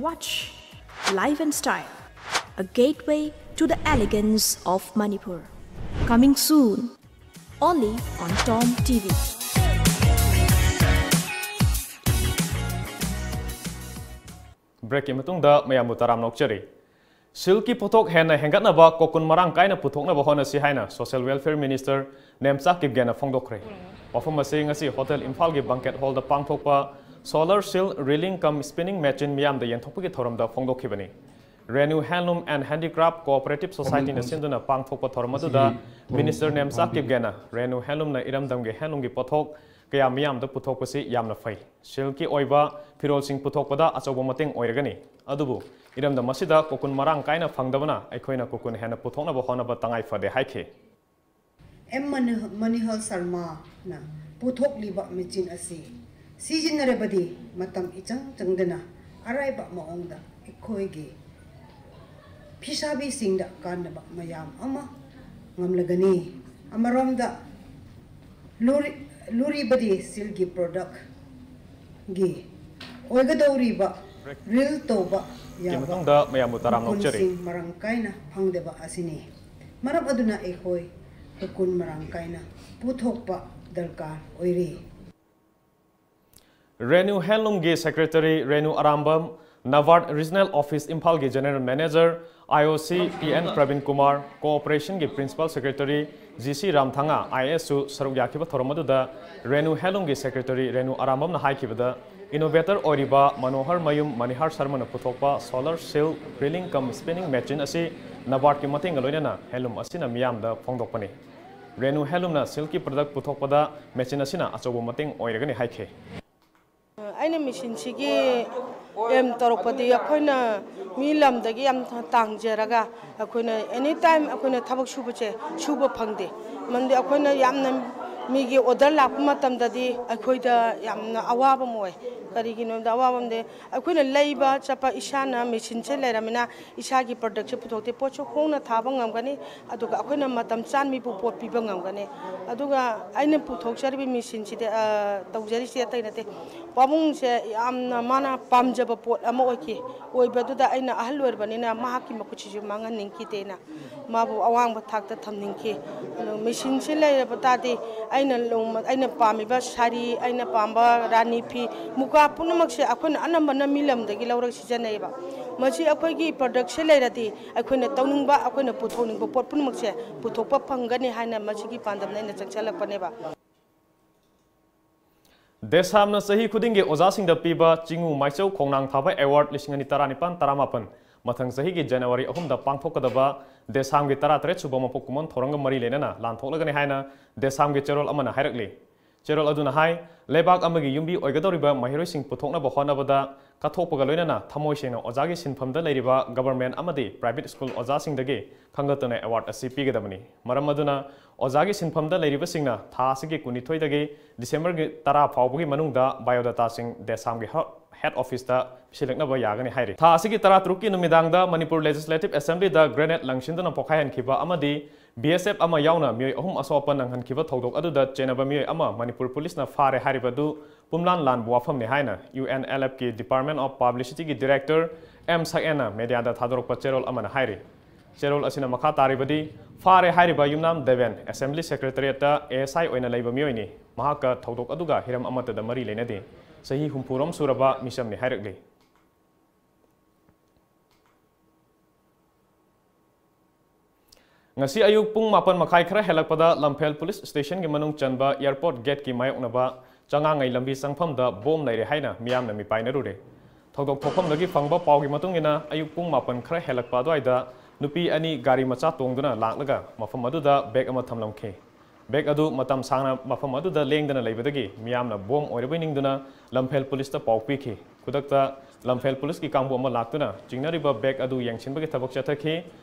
Watch Life and Style, a gateway to the elegance of Manipur. Coming soon, only on Tom T V. Breakꯀꯤ ꯃꯇꯨꯡꯗ ꯃꯌꯥꯝꯕꯨ ꯇꯔꯥꯝꯅ ꯑꯣꯛꯆꯔꯤ꯫ Silkꯀꯤ ꯄꯣꯠꯊꯣꯛ ꯍꯦꯟꯅ ꯍꯦꯟꯒꯠꯅꯕ ꯀꯣꯀꯨꯟ ꯃꯔꯥꯡ ꯀꯥꯏꯅ ꯄꯨꯊꯣꯛꯅꯕ ꯍꯣꯠꯅꯁꯤ ꯍꯥꯏꯅ Social Welfare Minister ꯅꯦꯝꯆꯥ ꯀꯤꯞꯒꯦꯅ ꯐꯣꯡꯗꯣꯛꯈ꯭ꯔꯦ꯫ ꯋꯥꯐꯝ ꯑꯁꯤ ꯉꯁꯤ Hotel ꯏꯝꯐꯥꯜꯒꯤ Banquet Hallꯗ ꯄꯥꯡꯊꯣꯛꯄ Solar Silk Reeling cum Spinning Machine ꯃꯤꯌꯥꯝꯗ ꯌꯦꯟꯊꯣꯛꯄꯒꯤ ꯊꯧꯔꯝꯗ ꯐꯣꯡꯗꯣꯛꯈꯤꯕꯅꯤ꯫ Renu Handloom and Handicraft Cooperative Societyꯅ ꯁꯤꯟꯗꯨꯅ ꯄꯥꯡꯊꯣꯛꯄ ꯊꯧꯔꯝ ꯑꯗꯨꯗ Minister ꯅꯦꯝꯆꯥ ꯀꯤꯞꯒꯦꯅ Renu Handloomꯅ ꯏꯔꯝꯗꯝꯒꯤ handloomꯒꯤ ꯄꯣꯠꯊꯣꯛ ꯀꯌꯥ ꯃꯤꯌꯥꯝꯗ ꯄꯨꯊꯣꯛꯄꯁꯤ ꯌꯥꯝꯅ ꯐꯩ꯫ Silkꯀꯤ ꯑꯣꯏꯕ ꯐꯤꯔꯣꯜꯁꯤꯡ ꯄꯨꯊꯣꯛꯄꯗ ꯑꯆꯧꯕ ꯃꯇꯦꯡ ꯑꯣꯏꯔꯒꯅꯤ꯫ ꯑꯗꯨꯕꯨ ꯏꯔꯝꯗꯝ ꯑꯁꯤꯗ ꯀꯣꯀꯨꯟ ꯃꯔꯥꯡ ꯀꯥꯏꯅ ꯐꯪꯗꯕꯅ ꯑꯩꯈꯣꯏꯅ ꯀꯣꯀꯨꯟ ꯍꯦꯟꯅ ꯄꯨꯊꯣꯛꯅꯕ ꯍꯣꯠꯅꯕ ꯇꯉꯥꯏ ꯐꯗꯦ ꯍꯥꯏꯈꯤ꯫ ꯑꯦꯝ ꯃꯅꯤ-, ꯃꯅꯤꯍꯔ ꯁꯔꯃꯥꯅ ꯄꯨꯊꯣꯛꯂꯤꯕ ꯃꯦꯆꯤꯟ ꯑꯁꯤ ꯁꯤꯖꯤꯟꯅꯔꯕꯗꯤ ꯃꯇꯝ ꯏꯆꯪ ꯆꯪꯗꯅ ꯑꯔꯥꯏꯕ ꯃꯑꯣꯡꯗ ꯑꯩꯈꯣꯏꯒꯤ ꯐꯤꯁꯥꯕꯤꯁꯤꯡꯗ ꯀꯥꯟꯅꯕ ꯃꯌꯥꯝ ꯑꯃ ꯉꯝꯂꯒꯅꯤ꯫ ꯑꯃꯔꯣꯝꯗ ꯂꯨꯔꯤ-, ꯂꯨꯔꯤꯕꯗꯤ silk ꯒꯤ product ꯒꯤ ꯑꯣꯏꯒꯗꯧꯔꯤꯕ reel ꯇꯧꯕ ꯌꯥꯕ ꯃꯇꯨꯡꯗ ꯃꯌꯥꯝꯕꯨ ꯇꯔꯥꯝꯅ ꯑꯣꯛꯆꯔꯤ꯫ ꯃꯀꯨꯟꯁꯤꯡ ꯃꯔꯥꯡ ꯀꯥꯏꯅ ꯐꯪꯗꯕ ꯑꯁꯤꯅꯤ꯫ ꯃꯔꯝ ꯑꯗꯨꯅ ꯑꯩꯈꯣꯏ ꯃꯀꯨꯟ ꯃꯔꯥꯡ ꯀꯥꯏꯅ ꯄꯨꯊꯣꯛꯄ ꯗꯔꯀꯥꯔ ꯑꯣꯏꯔꯤ꯫ ꯔꯦꯅꯨ Handloom ꯒꯤ secretary Renu Arambam, NABARD regional office ꯏꯝꯐꯥꯜꯒꯤ general manager, IOC P N Prabin Kumar, cooperation ꯒꯤ principal secretary G C Ramthanga, I A S ꯁꯨ ꯁꯔꯨꯛ ꯌꯥꯈꯤꯕ ꯊꯧꯔꯝ ꯑꯗꯨꯗ ꯔꯦꯅꯨ Handloom ꯒꯤ secretary ꯔꯦꯅꯨ ꯑꯔꯥꯝꯕꯝꯅ ꯍꯥꯏꯈꯤꯕꯗ, innovator ꯑꯣꯏꯔꯤꯕ ꯃꯅꯣꯍꯔ ꯃꯌꯨꯝ ꯃꯅꯤꯍꯥꯔ ꯁꯔꯃꯅ ꯄꯨꯊꯣꯛꯄ solar silk reeling cum spinning machine ꯑꯁꯤ NABARD ꯀꯤ ꯃꯇꯦꯡꯒ ꯂꯣꯏꯅꯅ handloom ꯑꯁꯤꯅ ꯃꯤꯌꯥꯝꯗ ꯐꯣꯡꯗꯣꯛꯄꯅꯤ꯫ ꯔꯦꯅꯨ Handloom ꯅ silk ꯀꯤ product ꯄꯨꯊꯣꯛꯄꯗ machine ꯑꯁꯤꯅ ꯑꯆꯧꯕ ꯃꯇꯦꯡ ꯑꯣꯏꯔꯒꯅꯤ ꯍꯥꯏꯈꯤ꯫ ꯑꯩꯅ ꯃꯦꯆꯤꯟꯁꯤꯒꯤ aim ꯇꯧꯔꯛꯄꯗꯤ, ꯑꯩꯈꯣꯏꯅ ꯃꯤ ꯂꯝꯗꯒꯤ ꯌꯥꯝ ꯇꯥꯡꯖꯔꯒ ꯑꯩꯈꯣꯏꯅ any time ꯑꯩꯈꯣꯏꯅ ꯊꯕꯛ ꯁꯨꯕꯁꯦ, ꯁꯨꯕ ꯐꯪꯗꯦ꯫ ꯃꯔꯝꯗꯤ ꯑꯩꯈꯣꯏꯅ ꯌꯥꯝꯅ ꯃꯤꯒꯤ order ꯂꯥꯛꯄ ꯃꯇꯝꯗꯗꯤ ꯑꯩꯈꯣꯏꯗ ꯌꯥꯝꯅ ꯑꯋꯥꯕ ꯑꯃ ꯑꯣꯏ꯫ ꯀꯔꯤꯒꯤꯅꯣꯗ ꯑꯋꯥꯕ ꯑꯃꯗꯤ, ꯑꯩꯈꯣꯏꯅ ꯂꯩꯕ ꯆꯠꯄ ꯏꯁꯥꯅ ꯃꯦꯆꯤꯟꯁꯦ ꯂꯩꯔꯃꯤꯅ ꯏꯁꯥꯒꯤ product ꯁꯦ ꯄꯨꯊꯣꯛꯇꯦ꯫ ꯄꯣꯠꯁꯨ ꯍꯣꯡꯅ ꯊꯥꯕ ꯉꯝꯒꯅꯤ, ꯑꯗꯨꯒ ꯑꯩꯈꯣꯏꯅ ꯃꯇꯝ ꯆꯥꯅ ꯃꯤꯕꯨ ꯄꯣꯠ ꯄꯤꯕ ꯉꯝꯒꯅꯤ꯫ ꯑꯗꯨꯒ ꯑꯩꯅ ꯄꯨꯊꯣꯛꯆꯔꯤꯕ ꯃꯦꯆꯤꯟꯁꯤꯗꯤ, ꯑ, ꯇꯧꯖꯔꯤꯁꯤ ꯑꯇꯩ ꯅꯠꯇꯦ꯫ ꯄꯥꯕꯨꯡꯁꯦ ꯌꯥꯝꯅ ꯃꯥꯅ ꯄꯥꯝꯖꯕ ꯄꯣꯠ ꯑꯃ ꯑꯣꯏꯈꯤ꯫ ꯑꯣꯏꯕꯗꯨꯗ ꯑꯩꯅ ꯑꯍꯜ ꯑꯣꯏꯔꯕꯅꯤꯅ ꯃꯍꯥꯛꯀꯤ ꯃꯈꯨꯠꯁꯤꯁꯨ ꯃꯥꯡꯍꯟꯅꯤꯡꯈꯤꯗꯦꯅ ꯃꯥꯕꯨ ꯑꯋꯥꯡꯕ ꯊꯥꯛꯇ ꯊꯝꯅꯤꯡꯈꯤ꯫ ꯑꯗꯣ ꯃꯦꯆꯤꯟꯁꯤ ꯂꯩꯔꯕ ꯇꯥꯔꯗꯤ ꯑꯩꯅ ꯂꯣꯡ-, ꯑꯩꯅ ꯄꯥꯝꯃꯤꯕ ꯁꯥꯔꯤ, ꯑꯩꯅ ꯄꯥꯝꯕ ꯔꯥꯅꯤ ꯐꯤ, ꯃꯨꯀꯥ ꯄꯨꯝꯅꯃꯛꯁꯦ ꯑꯩꯈꯣꯏꯅ ꯑꯅꯝꯕꯅ ꯃꯤ ꯂꯝꯗꯒꯤ ꯂꯧꯔꯒ ꯁꯤꯖꯤꯟꯅꯩꯌꯦꯕ꯫ ꯃꯁꯤ ꯑꯩꯈꯣꯏꯒꯤ product ꯁꯦ ꯂꯩꯔꯗꯤ ꯑꯩꯈꯣꯏꯅ ꯇꯧꯅꯤꯡꯕ, ꯑꯩꯈꯣꯏꯅ ꯄꯨꯊꯣꯛꯅꯤꯡꯕ ꯄꯣꯠ ꯄꯨꯝꯅꯃꯛꯁꯦ ꯄꯨꯊꯣꯛꯄ ꯐꯪꯒꯅꯤ ꯍꯥꯏꯅ ꯃꯁꯤꯒꯤ ꯄꯥꯟꯗꯝꯅ ꯑꯩꯅ ꯆꯪꯁꯤꯜꯂꯛꯄꯅꯦꯕ꯫ ꯗꯦꯁꯥꯝꯅ ꯆꯍꯤ ꯈꯨꯗꯤꯡꯒꯤ ꯑꯣꯖꯥꯁꯤꯡꯗ ꯄꯤꯕ ꯆꯤꯡꯉꯨ ꯃꯥꯏꯆꯧ ꯈꯣꯡꯅꯥꯡ ꯊꯥꯕ award ꯂꯤꯁꯤꯡ ꯑꯅꯤ ꯇꯔꯥꯅꯤꯄꯥꯟ ꯇꯔꯥꯃꯥꯄꯟ ꯃꯊꯪ ꯆꯍꯤꯒꯤ January ꯑꯍꯨꯝꯗ ꯄꯥꯡꯊꯣꯛꯀꯗꯕ ꯗꯦꯁꯥꯝꯒꯤ ꯇꯔꯥꯇꯔꯦꯠ ꯁꯨꯕ ꯃꯄꯣꯛ ꯀꯨꯝꯑꯣꯟ ꯊꯧꯔꯝꯒ ꯃꯔꯤ ꯂꯩꯅꯅ ꯂꯥꯟꯊꯣꯛꯂꯒꯅꯤ ꯍꯥꯏꯅ ꯗꯦꯁꯥꯝꯒꯤ ꯆꯦꯔꯣꯜ ꯑꯃꯅ ꯍꯥꯏꯔꯛꯂꯤ꯫ ꯆꯦꯔꯣꯜ ꯑꯗꯨꯅ ꯍꯥꯏ, ꯂꯩꯕꯥꯛ ꯑꯃꯒꯤ ꯌꯨꯝꯕꯤ ꯑꯣꯏꯒꯗꯧꯔꯤꯕ ꯃꯍꯩꯔꯣꯏꯁꯤꯡ ꯄꯨꯊꯣꯛꯅꯕ ꯍꯣꯠꯅꯕꯗ ꯀꯠꯊꯣꯛꯄꯒ ꯂꯣꯏꯅꯅ ꯊꯃꯣꯏ ꯁꯦꯡꯅ ꯑꯣꯖꯥꯒꯤ ꯁꯤꯟꯐꯝꯗ ꯂꯩꯔꯤꯕ government ꯑꯃꯗꯤ private school ꯑꯣꯖꯥꯁꯤꯡꯗꯒꯤ ꯈꯟꯒꯠꯇꯨꯅ award ꯑꯁꯤ ꯄꯤꯒꯗꯕꯅꯤ꯫ ꯃꯔꯝ ꯑꯗꯨꯅ ꯑꯣꯖꯥꯒꯤ ꯁꯤꯟꯐꯝꯗ ꯂꯩꯔꯤꯕꯁꯤꯡꯅ ꯊꯥ ꯑꯁꯤꯒꯤ ꯀꯨꯟꯅꯤꯊꯣꯏꯗꯒꯤ Decemberꯒꯤ ꯇꯔꯥ ꯐꯥꯎꯕꯒꯤ ꯃꯅꯨꯡꯗ biodatꯥꯁꯤꯡ DESAMꯒꯤ ꯍ-, head officeꯇ ꯄꯤꯁꯤꯜꯂꯛꯅꯕ ꯌꯥꯒꯅꯤ ꯍꯥꯏꯔꯤ꯫ ꯊꯥ ꯑꯁꯤꯒꯤ ꯇꯔꯥꯇꯔꯨꯛꯀꯤ ꯅꯨꯃꯤꯗꯥꯡꯗ ꯃꯅꯤꯄꯨꯔ Legislative Assemblyꯗ grenade ꯂꯪꯁꯤꯟꯗꯨꯅ ꯄꯣꯈꯥꯏꯍꯟꯈꯤꯕ ꯑꯃꯗꯤ B S F ꯑꯃ ꯌꯥꯎꯅ ꯃꯤꯑꯣꯏ ꯑꯍꯨꯝ ꯑꯁꯣꯛ ꯑꯄꯟ ꯅꯪꯍꯟꯈꯤꯕ ꯊꯧꯗꯣꯛ ꯑꯗꯨꯗ ꯆꯦꯟꯅꯕ ꯃꯤꯑꯣꯏ ꯑꯃ ꯃꯅꯤꯄꯨꯔ ꯄꯨꯂꯤꯁꯅ ꯐꯥꯔꯦ ꯍꯥꯏꯔꯤꯕ ꯑꯗꯨ ꯄꯨꯝꯂꯥꯟ ꯂꯥꯟꯕ ꯋꯥꯐꯝꯅꯤ ꯍꯥꯏꯅ U N L Fꯀꯤ Department of Publicityꯒꯤ director M ꯁꯛꯑꯦꯟꯅ mediaꯗ ꯊꯥꯗꯣꯔꯛꯄ ꯆꯦꯔꯣꯜ ꯑꯃꯅ ꯍꯥꯏꯔꯤ꯫ ꯆꯦꯔꯣꯜ ꯑꯁꯤꯅ ꯃꯈꯥ ꯇꯥꯔꯤꯕꯗꯤ, ꯐꯥꯔꯦ ꯍꯥꯏꯔꯤꯕ ꯌꯨꯝꯅꯥꯝ Deben Assembly Secretariatꯇ A S I ꯑꯣꯏꯅ ꯂꯩꯕ ꯃꯤꯑꯣꯏꯅꯤ꯫ ꯃꯍꯥꯛꯀ ꯊꯧꯗꯣꯛ ꯑꯗꯨꯒ ꯍꯤꯔꯝ ꯑꯃꯠꯇꯗ ꯃꯔꯤ ꯂꯩꯅꯗꯦ꯫ ꯆꯍꯤ ꯍꯨꯝꯐꯨꯔꯣꯝ ꯁꯨꯔꯕ ꯃꯤꯁꯝꯅꯤ ꯍꯥꯏꯔꯛꯂꯤ꯫ ꯉꯁꯤ ꯑꯌꯨꯛ ꯄꯨꯡ ꯃꯥꯄꯟ ꯃꯈꯥꯏ ꯈꯔ ꯍꯦꯜꯂꯛꯄꯗ ꯂꯝꯐꯦꯜ police stationꯒꯤ ꯃꯅꯨꯡ ꯆꯟꯕ airport gateꯀꯤ ꯃꯥꯌꯣꯛꯅꯕ ꯆꯉꯥꯡꯉꯩ ꯂꯝꯕꯤ ꯆꯪꯐꯝꯗ bomb ꯂꯩꯔꯦ ꯍꯥꯏꯅ ꯃꯤꯌꯥꯝꯅ ꯃꯤꯄꯥꯏꯅꯔꯨꯔꯦ꯫ ꯊꯧꯗꯣꯛ ꯊꯣꯛꯐꯝꯗꯒꯤ ꯐꯪꯕ ꯄꯥꯎꯒꯤ ꯃꯇꯨꯡ ꯏꯟꯅ, ꯑꯌꯨꯛ ꯄꯨꯡ ꯃꯥꯄꯟ ꯈꯔ ꯍꯦꯜꯂꯛꯄ ꯑꯗꯨꯋꯥꯏꯗ ꯅꯨꯄꯤ ꯑꯅꯤ ꯒꯥꯔꯤ ꯃꯆꯥ ꯇꯣꯡꯗꯨꯅ ꯂꯥꯛꯂꯒ ꯃꯐꯝ ꯑꯗꯨꯗ bag ꯑꯃ ꯊꯝꯂꯝꯈꯤ꯫ Bag ꯑꯗꯨ ꯃꯇꯝ ꯁꯥꯡꯅ ꯃꯐꯝ ꯑꯗꯨꯗ ꯂꯦꯡꯗꯅ ꯂꯩꯕꯗꯒꯤ ꯃꯤꯌꯥꯝꯅ bomb ꯑꯣꯏꯔꯕꯣꯏ ꯅꯤꯡꯗꯨꯅ ꯂꯝꯐꯦꯜ policeꯇ ꯄꯥꯎ ꯄꯤꯈꯤ꯫ ꯈꯨꯗꯛꯇ ꯂꯝꯐꯦꯜ policeꯀꯤ ꯀꯥꯡꯕꯨ ꯑꯃ ꯂꯥꯛꯇꯨꯅ ꯆꯤꯡꯅꯔꯤꯕ bag ꯑꯗꯨ ꯌꯦꯡꯁꯤꯟꯕꯒꯤ ꯊꯕꯛ ꯆꯠꯊꯈꯤ꯫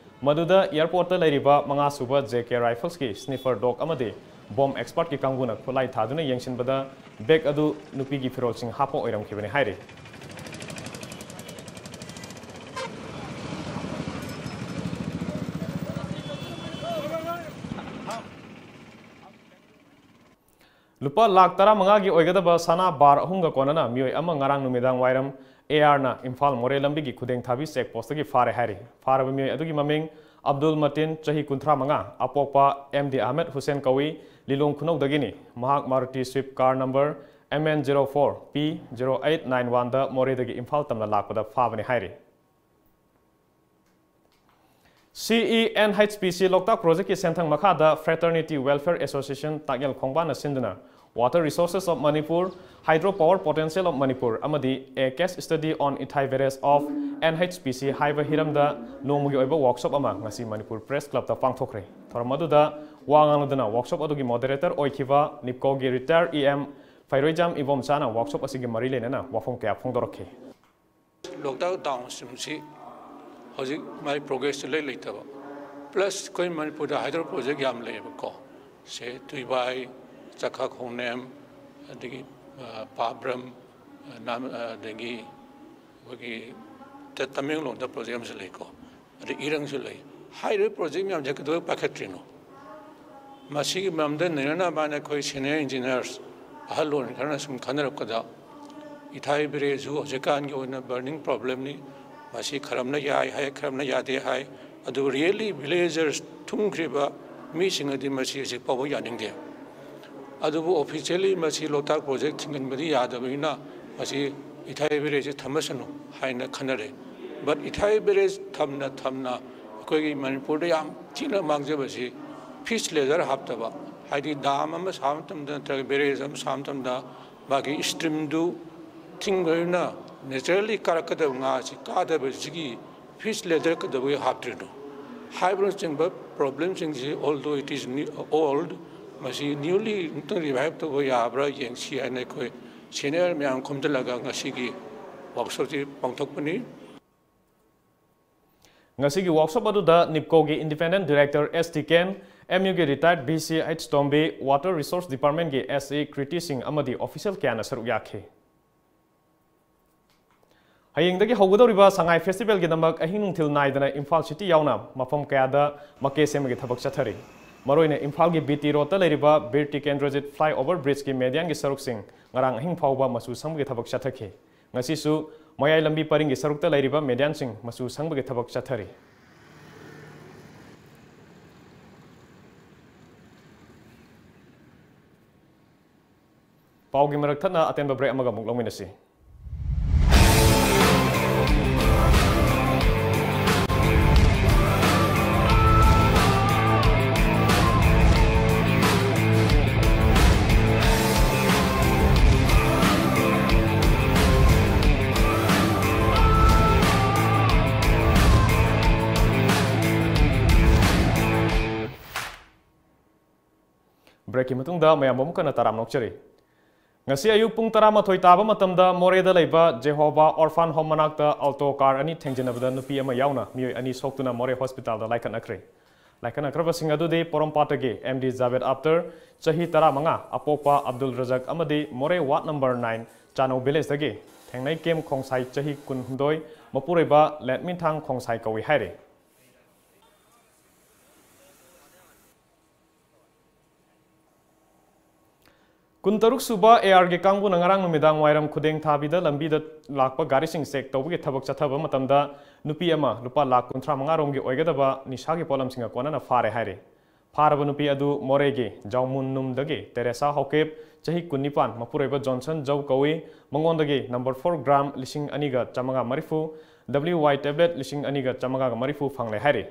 ꯃꯗꯨꯗ airportꯇ ꯂꯩꯔꯤꯕ ꯃꯉꯥ ꯁꯨꯕ J K Riflesꯀꯤ sniffer dog ꯑꯃꯗꯤ bomb expertꯀꯤ ꯀꯥꯡꯕꯨꯅ ꯈꯨꯠꯂꯥꯏ ꯊꯥꯗꯨꯅ ꯌꯦꯡꯁꯤꯟꯕꯗ bag ꯑꯗꯨ ꯅꯨꯄꯤꯒꯤ ꯐꯤꯔꯣꯜꯁꯤꯡ ꯍꯥꯞꯄ ꯑꯣꯏꯔꯝꯈꯤꯕꯅꯤ ꯍꯥꯏꯔꯤ꯫ ꯂꯨꯄꯥ ꯂꯥꯈ ꯇꯔꯥꯃꯉꯥꯒꯤ ꯑꯣꯏꯒꯗꯕ ꯁꯅꯥ bar ꯑꯍꯨꯝꯒ ꯀꯣꯟꯅꯅ ꯃꯤꯑꯣꯏ ꯑꯃ ꯉꯔꯥꯡ ꯅꯨꯃꯤꯗꯥꯡ ꯋꯥꯏꯔꯝ A Rꯅ ꯏꯝꯐꯥꯜ ꯃꯣꯔꯦ ꯂꯝꯕꯤꯒꯤ ꯈꯨꯗꯦꯡꯊꯥꯕꯤ check postꯇꯒꯤ ꯐꯥꯔꯦ ꯍꯥꯏꯔꯤ꯫ ꯐꯥꯔꯕ ꯃꯤꯑꯣꯏ ꯑꯗꯨꯒꯤ ꯃꯃꯤꯡ ꯑꯕꯗꯨꯜ ꯃꯇꯤꯟ, ꯆꯍꯤ ꯀꯨꯟꯊ꯭ꯔꯥ ꯃꯉꯥ, ꯑꯄꯣꯛꯄ M D Ahmed Hussain ꯀꯧꯏ, ꯂꯤꯂꯣꯡ ꯈꯨꯅꯧꯗꯒꯤꯅꯤ꯫ ꯃꯍꯥꯛ Maruti Swift car number M N zero four P zero eight nine oneꯗ ꯃꯣꯔꯦꯗꯒꯤ ꯏꯝꯐꯥꯜ ꯇꯝꯅ ꯂꯥꯛꯄꯗ ꯐꯥꯕꯅꯤ ꯍꯥꯏꯔꯤ꯫ C E N H P C ꯂꯣꯛꯇꯥꯛ projectꯀꯤ ꯁꯦꯟꯊꯪ ꯃꯈꯥꯗ Fraternity Welfare Association ꯇꯥꯛꯌꯦꯜ ꯈꯣꯡꯕꯥꯟꯅ ꯁꯤꯟꯗꯨꯅ Water Resources of Manipur, Hydro Power Potential of Manipur ꯑꯃꯗꯤ A Case Study on Ithai Barrage of N H P C ꯍꯥꯏꯕ ꯍꯤꯔꯝꯗ ꯅꯣꯡꯃꯒꯤ ꯑꯣꯏꯕ workshop ꯑꯃ ꯉꯁꯤ ꯃꯅꯤꯄꯨꯔ Press Clubꯇ ꯄꯥꯡꯊꯣꯛꯈ꯭ꯔꯦ꯫ ꯊꯧꯔꯝ ꯑꯗꯨꯗ ꯋꯥ ꯉꯥꯡꯂꯗꯨꯅ ꯋꯥꯔꯛꯁꯣꯞ ꯑꯗꯨꯒꯤ ꯃꯣꯗꯔꯦꯇꯔ ꯑꯣꯏꯈꯤꯕ ꯅꯤꯞꯀꯣꯒꯤ ꯔꯤꯇꯥꯌꯔ ꯏ ꯑꯦꯝ ꯐꯩꯔꯣꯏꯖꯥꯝ ꯏꯕꯣꯝꯆꯥꯅ ꯋꯥꯔꯛꯁꯣꯞ ꯑꯁꯤꯒꯤ ꯃꯔꯤ ꯂꯩꯅꯅ ꯋꯥꯐꯝ ꯀꯌꯥ ꯐꯣꯡꯗꯣꯔꯛꯈꯤ꯫ ꯂꯣꯛꯇꯥꯛ ꯗꯥꯎꯟ ꯁ꯭ꯇ꯭ꯔꯤꯝꯁꯤ ꯍꯧꯖꯤꯛ ꯃꯥꯏ ꯄ꯭ꯔꯣꯒ꯭ꯔꯦꯁꯁꯨ ꯂꯩ ꯂꯩꯇꯕ, ꯄ꯭ꯂꯁ ꯑꯩꯈꯣꯏ ꯃꯅꯤꯄꯨꯔꯗ ꯍꯥꯏꯗ꯭ꯔꯣ ꯄ꯭ꯔꯣꯖꯦꯛ ꯌꯥꯝ ꯂꯩꯌꯦꯕꯀꯣ, ꯁꯦ ꯇꯨꯏꯕꯥꯏ, ꯆꯥꯛꯈꯥ ꯈꯣꯡꯅꯦꯝ, ꯑꯗꯒꯤ ꯄꯥꯕ꯭ꯔꯝ, ꯑꯗꯒꯤ ꯑꯩꯈꯣꯏꯒꯤ ꯇꯃꯦꯡꯂꯣꯡꯗ ꯄ꯭ꯔꯣꯖꯦꯛ ꯑꯃꯁꯨ ꯂꯩꯀꯣ, ꯑꯗꯩ ꯏꯔꯪꯁꯨ ꯂꯩ꯫ ꯍꯥꯏꯔꯤꯕ ꯄ꯭ꯔꯣꯖꯦꯛ ꯃꯌꯥꯝꯁꯦ ꯀꯩꯗꯧꯕꯩ ꯄꯥꯏꯈꯠꯇ꯭ꯔꯤꯅꯣ? ꯃꯁꯤꯒꯤ ꯃꯔꯝꯗ ꯅꯩꯅꯅꯕ ꯍꯥꯏꯅ ꯑꯩꯈꯣꯏ ꯁꯦꯅꯤꯌꯔ ꯏꯟꯖꯤꯅꯤꯌꯔꯁ, ꯑꯍꯜ ꯂꯃꯟ ꯈꯔꯅ ꯁꯨꯝ ꯈꯟꯅꯔꯛꯄꯗ, ꯏꯊꯥꯏ ꯕꯦꯔꯦꯖꯁꯨ ꯍꯧꯖꯤꯛꯀꯥꯟꯒꯤ ꯑꯣꯏꯅ ꯕꯔꯅꯤꯡ ꯄ꯭ꯔꯣꯕ꯭ꯂꯦꯝꯅꯤ꯫ ꯃꯁꯤ ꯈꯔꯝꯅ ꯌꯥꯏ ꯍꯥꯏ, ꯈꯔꯝꯅ ꯌꯥꯗꯦ ꯍꯥꯏ꯫ ꯑꯗꯨꯕꯨ ꯔꯤꯌꯦꯜꯂꯤ ꯚꯤꯂꯦꯖꯔꯁ ꯊꯨꯝꯈ꯭ꯔꯤꯕ ꯃꯤꯁꯤꯡ ꯑꯗꯤ ꯃꯁꯤ ꯍꯧꯖꯤꯛ ꯐꯥꯎꯕ ꯌꯥꯅꯤꯡꯗꯦ꯫ ꯑꯗꯨꯕꯨ ꯑꯣꯐꯤꯁꯤꯌꯦꯜꯂꯤ ꯃꯁꯤ ꯂꯣꯛꯇꯥꯛ ꯄ꯭ꯔꯣꯖꯦꯛ ꯊꯤꯡꯖꯤꯟꯕꯗꯤ ꯌꯥꯗꯕꯅꯤꯅ ꯃꯁꯤ ꯏꯊꯥꯏ ꯕꯦꯔꯦꯖꯁꯦ ꯊꯝꯃꯁꯅꯨ ꯍꯥꯏꯅ ꯈꯟꯅꯔꯦ꯫ ꯕꯠ ꯏꯊꯥꯏ ꯕꯦꯔꯦꯖ ꯊꯝꯅ ꯊꯝꯅ ꯑꯩꯈꯣꯏꯒꯤ ꯃꯅꯤꯄꯨꯔꯗ ꯌꯥꯝ ꯊꯤꯅ ꯃꯥꯡꯖꯕꯁꯤ ꯐꯤꯁ ꯂꯦꯗꯔ ꯍꯥꯞꯇꯕ, ꯍꯥꯏꯗꯤ ꯗꯥꯝ ꯑꯃ ꯁꯥꯕ ꯃꯇꯝꯗ ꯅꯠꯇ꯭ꯔꯒ ꯕꯦꯔꯦꯖ ꯑꯃ ꯁꯥꯕ ꯃꯇꯝꯗ ꯃꯥꯒꯤ ꯁ꯭ꯇ꯭ꯔꯤꯝꯗꯨ ꯊꯤꯡꯕꯅꯤꯅ ꯅꯦꯆꯔꯦꯜꯂꯤ ꯀꯥꯔꯛꯀꯗꯕ ꯉꯥꯁꯤ ꯀꯥꯗꯕꯁꯤꯒꯤ ꯐꯤꯁ ꯂꯦꯗꯔ ꯀꯩꯗꯧꯕꯒꯤ ꯍꯥꯞꯇ꯭ꯔꯤꯅꯣ ꯍꯥꯏꯕꯅꯆꯤꯡꯕ ꯄ꯭ꯔꯣꯕ꯭ꯂꯦꯝꯁꯤꯡꯁꯤ, although it is new, old, ꯃꯁꯤ ꯅ꯭ꯌꯨꯂꯤ ꯑꯃꯨꯛꯇꯪ ꯔꯤꯚꯥꯏꯚ ꯇꯧꯕ ꯌꯥꯕ꯭ꯔꯥ ꯌꯦꯡꯁꯤ ꯍꯥꯏꯅ ꯑꯩꯈꯣꯏ ꯁꯦꯅꯤꯌꯔ ꯃꯌꯥꯝ ꯈꯣꯝꯖꯤꯜꯂꯒ ꯉꯁꯤꯒꯤ ꯋꯥꯔꯛꯁꯣꯞꯁꯤ ꯄꯥꯡꯊꯣꯛꯄꯅꯤ꯫ ꯉꯁꯤꯒꯤ ꯋꯥꯔꯛꯁꯣꯞ ꯑꯗꯨꯗ ꯅꯤꯞꯀꯣꯒꯤ ꯏꯟꯗꯤꯄꯦꯟꯗꯦꯟꯠ ꯗꯤꯔꯦꯛꯇꯔ ꯑꯦꯁ ꯇꯤꯀꯦꯟ, ꯑꯦꯝ ꯌꯨꯒꯤ ꯔꯤꯇꯥꯌꯔꯗ ꯚꯤ ꯁꯤ ꯑꯩꯆ ꯇꯣꯝꯕꯤ, ꯋꯥꯇꯔ ꯔꯤꯁꯣꯔꯁ ꯗꯤꯄꯥꯔꯠꯃꯦꯟꯠꯀꯤ ꯑꯦꯁ ꯑꯦ ꯀ꯭ꯔꯤꯇꯤ ꯁꯤꯡ ꯑꯃꯗꯤ ꯑꯣꯐꯤꯁꯤꯌꯦꯜ ꯀꯌꯥꯅ ꯁꯔꯨꯛ ꯌꯥꯈꯤ꯫ ꯍꯌꯦꯡꯗꯒꯤ ꯍꯧꯒꯗꯧꯔꯤꯕ ꯁꯉꯥꯏ ꯐꯦꯁꯇꯤꯚꯦꯜꯒꯤꯗꯃꯛ ꯑꯍꯤꯡ ꯅꯨꯡꯊꯤꯜ ꯅꯥꯏꯗꯅ ꯏꯝꯐꯥꯜ ꯁꯤꯇꯤ ꯌꯥꯎꯅ ꯃꯐꯝ ꯀꯌꯥꯗ ꯃꯀꯦ ꯁꯦꯝꯕꯒꯤ ꯊꯕꯛ ꯆꯠꯊꯔꯤ꯫ ꯃꯔꯨꯑꯣꯏꯅ ꯏꯝꯐꯥꯜꯒꯤ ꯕꯤ ꯇꯤ ꯔꯣꯗꯇ ꯂꯩꯔꯤꯕ ꯕꯤꯔ ꯇꯤꯀꯦꯟꯗ꯭ꯔꯖꯤꯠ ꯐ꯭ꯂꯥꯏꯑꯣꯚꯔ ꯕ꯭ꯔꯤꯖꯀꯤ ꯃꯦꯗꯤꯌꯥꯟꯒꯤ ꯁꯔꯨꯛꯁꯤꯡ ꯉꯔꯥꯡ ꯑꯍꯤꯡ ꯐꯥꯎꯕ ꯃꯆꯨ ꯁꯪꯕꯒꯤ ꯊꯕꯛ ꯆꯠꯊꯈꯤ꯫ ꯉꯁꯤꯁꯨ ꯃꯌꯥꯏ ꯂꯝꯕꯤ ꯄꯔꯤꯡꯒꯤ ꯁꯔꯨꯛꯇ ꯂꯩꯔꯤꯕ ꯃꯦꯗꯤꯌꯥꯟꯁꯤꯡ ꯃꯆꯨ ꯁꯪꯕꯒꯤ ꯊꯕꯛ ꯆꯠꯊꯔꯤ꯫ ꯄꯥꯎꯒꯤ ꯃꯔꯛ ꯊꯠꯅ ꯑꯇꯦꯟꯕ ꯕ꯭ꯔꯦꯛ ꯑꯃꯒ ꯑꯃꯨꯛ ꯂꯧꯃꯤꯟꯅꯁꯤ꯫ Breakꯀꯤ ꯃꯇꯨꯡꯗ ꯃꯌꯥꯝꯕꯨ ꯑꯃꯨꯛ ꯍꯟꯅ ꯇꯔꯥꯝꯅ ꯑꯣꯛꯆꯔꯤ꯫ ꯉꯁꯤ ꯑꯌꯨꯛ ꯄꯨꯡ ꯇꯔꯥꯃꯥꯊꯣꯏ ꯇꯥꯕ ꯃꯇꯝꯗ ꯃꯣꯔꯦꯗ ꯂꯩꯕ ꯖꯦꯍꯣꯚꯥ ꯑꯣꯔꯐꯥꯟ ꯍꯣꯝ ꯃꯅꯥꯛꯇ ꯑꯜꯇꯣ ꯀꯥꯔ ꯑꯅꯤ ꯊꯦꯡꯖꯤꯟꯅꯕꯗ ꯅꯨꯄꯤ ꯑꯃ ꯌꯥꯎꯅ ꯃꯤꯑꯣꯏ ꯑꯅꯤ ꯁꯣꯛꯇꯨꯅ ꯃꯣꯔꯦ ꯍꯣꯁꯄꯤꯇꯥꯜꯗ ꯂꯥꯏꯀꯠꯅꯈ꯭ꯔꯦ꯫ ꯂꯥꯏꯀꯠꯅꯈ꯭ꯔꯕꯁꯤꯡ ꯑꯗꯨꯗꯤ ꯄꯣꯔꯣꯝꯄꯥꯠꯇꯒꯤ ꯑꯦꯝ ꯗꯤ ꯖꯥꯕꯦꯗ ꯑꯞꯇꯔ, ꯆꯍꯤ ꯇꯔꯥꯃꯉꯥ, ꯑꯄꯣꯛꯄ ꯑꯕꯗꯨꯜ ꯔꯖꯥꯛ ꯑꯃꯗꯤ ꯃꯣꯔꯦ ꯋꯥꯔꯗ ꯅꯝꯕꯔ ꯅꯥꯏꯟ ꯆꯥꯅꯧ ꯚꯤꯂꯦꯖꯇꯒꯤ ꯊꯦꯡꯅꯩ ꯀꯦꯝ ꯈꯣꯡꯁꯥꯏ, ꯆꯍꯤ ꯀꯨꯟꯍꯨꯝꯗꯣꯏ, ꯃꯄꯨꯔꯣꯏꯕ ꯂꯦꯠꯃꯤꯟꯊꯥꯡ ꯈꯣꯡꯁꯥꯏ ꯀꯧꯏ ꯍꯥꯏꯔꯤ꯫ ꯀꯨꯟꯇꯔꯨꯛ ꯁꯨꯕ ꯑꯦ ꯑꯥꯔꯒꯤ ꯀꯥꯡꯕꯨꯅ ꯉꯔꯥꯡ ꯅꯨꯃꯤꯗꯥꯡ ꯋꯥꯏꯔꯝ ꯈꯨꯗꯦꯡ ꯊꯥꯕꯤꯗ ꯂꯝꯕꯤꯗ ꯂꯥꯛꯄ ꯒꯥꯔꯤꯁꯤꯡ ꯆꯦꯛ ꯇꯧꯕꯒꯤ ꯊꯕꯛ ꯆꯠꯊꯕ ꯃꯇꯝꯗ ꯅꯨꯄꯤ ꯑꯃ ꯂꯨꯄꯥ ꯂꯥꯈ ꯀꯨꯟꯊ꯭ꯔꯥ ꯃꯉꯥ ꯔꯣꯝꯒꯤ ꯑꯣꯏꯒꯗꯕ ꯅꯤꯁꯥꯒꯤ ꯄꯣꯠꯂꯝꯁꯤꯡꯒ ꯀꯣꯟꯅꯅ ꯐꯥꯔꯦ ꯍꯥꯏꯔꯤ꯫ ꯐꯥꯔꯕ ꯅꯨꯄꯤ ꯑꯗꯨ ꯃꯣꯔꯦꯒꯤ ꯖꯥꯎꯃꯨꯟꯅꯨꯝꯗꯒꯤ ꯇꯦꯔꯦꯁꯥ ꯍꯧꯀꯦꯞ, ꯆꯍꯤ ꯀꯨꯟꯅꯤꯄꯥꯟ, ꯃꯄꯨꯔꯣꯏꯕ ꯖꯣꯟꯁꯟ ꯖꯧ ꯀꯧꯏ꯫ ꯃꯉꯣꯟꯗꯒꯤ ꯅꯝꯕꯔ ꯐꯣꯔ ꯒ꯭ꯔꯥꯝ ꯂꯤꯁꯤꯡ ꯑꯅꯤꯒ ꯆꯥꯃꯉꯥ ꯃꯔꯤꯐꯨ, ꯗꯕ꯭ꯂꯤꯌꯨ ꯋꯥꯏ ꯇꯦꯕ꯭ꯂꯦꯠ ꯂꯤꯁꯤꯡ ꯑꯅꯤꯒ ꯆꯥꯃꯉꯥꯒ ꯃꯔꯤꯐꯨ ꯐꯪꯂꯦ ꯍꯥꯏꯔꯤ꯫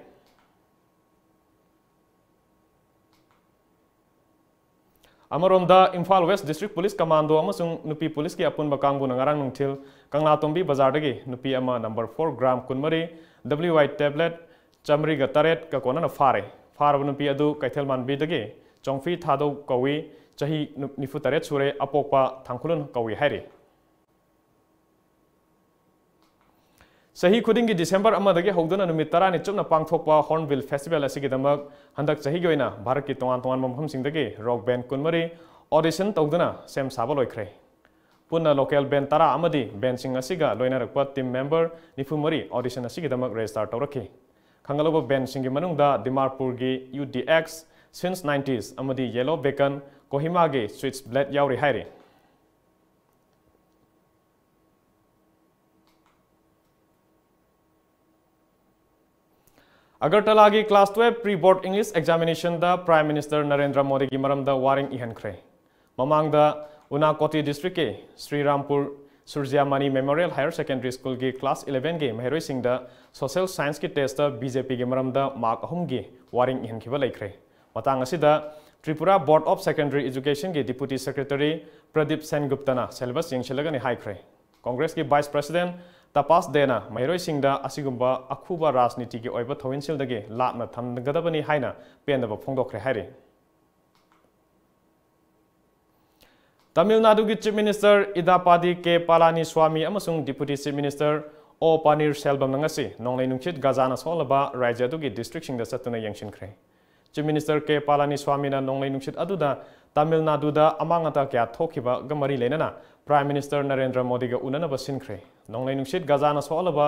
ꯑꯃꯔꯣꯝꯗ, Imphal west district police commando ꯑꯃꯁꯨꯡ ꯅꯨꯄꯤ ꯄꯨꯂꯤꯁꯀꯤ ꯑꯄꯨꯟꯕ ꯀꯥꯡꯕꯨꯅ ꯉꯔꯥꯡ ꯅꯨꯡꯊꯤꯜ ꯀꯪꯂꯥꯇꯣꯝꯕꯤ ꯕꯖꯥꯔꯗꯒꯤ ꯅꯨꯄꯤ ꯑꯃ ꯅꯝꯕꯔ ꯐꯣꯔ ꯒ꯭ꯔꯥꯝ ꯀꯨꯟꯃꯔꯤ, ꯗꯕ꯭ꯂꯤꯌꯨ ꯋꯥꯏ ꯇꯦꯕ꯭ꯂꯦꯠ ꯆꯥꯃꯔꯤꯒ ꯇꯔꯦꯠꯀ ꯀꯣꯟꯅꯅ ꯐꯥꯔꯦ꯫ ꯐꯥꯔꯕ ꯅꯨꯄꯤ ꯑꯗꯨ ꯀꯩꯊꯦꯜ ꯃꯥꯟꯕꯤꯗꯒꯤ ꯆꯣꯡꯐꯤ ꯊꯥꯗꯧ ꯀꯧꯏ, ꯆꯍꯤ ꯅꯤꯐꯨ ꯇꯔꯦꯠ ꯁꯨꯔꯦ, ꯑꯄꯣꯛꯄ ꯊꯥꯡꯈꯨꯂꯨꯟ ꯀꯧꯏ ꯍꯥꯏꯔꯤ꯫ ꯆꯍꯤ ꯈꯨꯗꯤꯡꯒꯤ ꯗꯤꯁꯦꯝꯕꯔ ꯑꯃꯗꯒꯤ ꯍꯧꯗꯨꯅ ꯅꯨꯃꯤꯠ ꯇꯔꯥꯅꯤ ꯆꯨꯞꯅ ꯄꯥꯡꯊꯣꯛꯄ ꯍꯣꯔꯟꯕꯤꯜ ꯐꯦꯁꯇꯤꯚꯦꯜ ꯑꯁꯤꯒꯤꯗꯃꯛ ꯍꯟꯗꯛ ꯆꯍꯤꯒꯤ ꯑꯣꯏꯅ ꯚꯥꯔꯠꯀꯤ ꯇꯣꯉꯥꯟ ꯇꯣꯉꯥꯟꯕ ꯃꯐꯝꯁꯤꯡꯗꯒꯤ ꯔꯣꯛ ꯕꯦꯟ ꯀꯨꯟꯃꯔꯤ ꯑꯣꯗꯤꯁꯟ ꯇꯧꯗꯨꯅ ꯁꯦꯝ ꯁꯥꯕ ꯂꯣꯏꯈ꯭ꯔꯦ꯫ ꯄꯨꯟꯅ ꯂꯣꯀꯦꯜ ꯕꯦꯟ ꯇꯔꯥ ꯑꯃꯗꯤ ꯕꯦꯟꯁꯤꯡ ꯑꯁꯤꯒ ꯂꯣꯏꯅꯔꯛꯄ ꯇꯤꯝ ꯃꯦꯝꯕꯔ ꯅꯤꯐꯨ ꯃꯔꯤ ꯑꯣꯗꯤꯁꯟ ꯑꯁꯤꯒꯤꯗꯃꯛ ꯔꯦꯖꯤꯁꯇꯥꯔ ꯇꯧꯔꯛꯈꯤ꯫ ꯈꯪꯒꯠꯂꯕ ꯕꯦꯟꯁꯤꯡꯒꯤ ꯃꯅꯨꯡꯗ ꯗꯤꯃꯥꯄꯨꯔꯒꯤ ꯌꯨ ꯗꯤ ꯑꯦꯛꯁ, ꯁꯤꯟꯁ ꯅꯥꯏꯟꯇꯤꯁ ꯑꯃꯗꯤ ꯌꯦꯂꯣ ꯕꯦꯀꯟ, ꯀꯣꯍꯤꯃꯥꯒꯤ ꯁ꯭ꯋꯤꯠꯁ ꯕ꯭ꯂꯦꯗ ꯌꯥꯎꯔꯤ ꯍꯥꯏꯔꯤ꯫ ꯑꯒꯔꯇꯂꯥꯒꯤ class twelve pre board English examination ꯗ Prime Minister ꯅꯔꯦꯟꯗ꯭ꯔ ꯃꯣꯗꯤꯒꯤ ꯃꯔꯝꯗ ꯋꯥꯔꯦꯡ ꯏꯍꯟꯈ꯭ꯔꯦ꯫ ꯃꯃꯥꯡꯗ ꯎꯅꯥꯀꯣꯇꯤ ꯗꯤꯁꯇ꯭ꯔꯤꯛꯀꯤ ꯁ꯭ꯔꯤꯔꯥꯝꯄꯨꯔ ꯁꯨꯔꯖ꯭ꯌꯥꯃꯅꯤ ꯃꯦꯃꯣꯔꯤꯌꯦꯜ ꯍꯥꯌꯔ ꯁꯦꯀꯦꯟꯗꯔꯤ ꯁ꯭ꯀꯨꯜꯒꯤ class eleven ꯒꯤ ꯃꯍꯩꯔꯣꯏꯁꯤꯡꯗ social science ꯀꯤ test ꯇ ꯕꯤ ꯖꯦ ꯄꯤ ꯒꯤ ꯃꯔꯝꯗ ꯃꯥꯔꯛ ꯑꯍꯨꯝꯒꯤ ꯋꯥꯔꯦꯡ ꯏꯍꯟꯈꯤꯕ ꯂꯩꯈ꯭ꯔꯦ꯫ ꯃꯇꯥꯡ ꯑꯁꯤꯗ Tripura Board of Secondary Education ꯒꯤ Deputy Secretary ꯄ꯭ꯔꯗꯤꯞ ꯁꯦꯟꯒꯨꯞꯇꯅ syllabus ꯌꯦꯡꯁꯤꯜꯂꯒꯅꯤ ꯍꯥꯏꯈ꯭ꯔꯦ꯫ ꯀꯣꯡꯒ꯭ꯔꯦꯁꯀꯤ Vice President ꯇꯄꯥꯁ ꯗꯦꯅ ꯃꯍꯩꯔꯣꯏꯁꯤꯡꯗ ꯑꯁꯤꯒꯨꯝꯕ ꯑꯈꯨꯕ ꯔꯥꯖꯅꯤꯇꯤꯒꯤ ꯑꯣꯏꯕ ꯊꯧꯑꯣꯡꯁꯤꯜꯗꯒꯤ ꯂꯥꯞꯅ ꯊꯝꯒꯗꯕꯅꯤ ꯍꯥꯏꯅ ꯄꯦꯟꯗꯕ ꯐꯣꯡꯗꯣꯛꯈ꯭ꯔꯦ ꯍꯥꯏꯔꯤ꯫ ꯇꯥꯃꯤꯜ ꯅꯥꯗꯨꯒꯤ Chief Minister ꯏꯗꯥꯄꯥꯗꯤ ꯀꯦ ꯄꯥꯂꯥꯅꯤꯁ꯭ꯋꯥꯃꯤ ꯑꯃꯁꯨꯡ Deputy Chief Minister ꯑꯣ ꯄꯥꯅꯤꯔꯁꯦꯜꯕꯝꯅ ꯉꯁꯤ ꯅꯣꯡꯂꯩ ꯅꯨꯡꯁꯤꯠ ꯒꯖꯥꯅ ꯁꯣꯛꯍꯜꯂꯕ ꯔꯥꯖ꯭ꯌ ꯑꯗꯨꯒꯤ districtꯁꯤꯡꯗ ꯆꯠꯇꯨꯅ ꯌꯦꯡꯁꯤꯟꯈ꯭ꯔꯦ꯫ Chief Minister ꯀꯦ ꯄꯥꯂꯥꯅꯤꯁ꯭ꯋꯥꯃꯤꯅ ꯅꯣꯡꯂꯩ ꯅꯨꯡꯁꯤꯠ ꯑꯗꯨꯗ ꯇꯥꯃꯤꯜ ꯅꯥꯗꯨꯗ ꯑꯃꯥꯡ ꯑꯇꯥ ꯀꯌꯥ ꯊꯣꯛꯈꯤꯕꯒ ꯃꯔꯤ ꯂꯩꯅꯅ Prime Minister ꯅꯔꯦꯟꯗ꯭ꯔ ꯃꯣꯗꯤꯒ ꯎꯅꯅꯕ ꯁꯤꯟꯈ꯭ꯔꯦ꯫ ꯅꯣꯡꯂꯩ ꯅꯨꯡꯁꯤꯠ ꯒꯖꯥꯅ ꯁꯣꯛꯍꯜꯂꯕ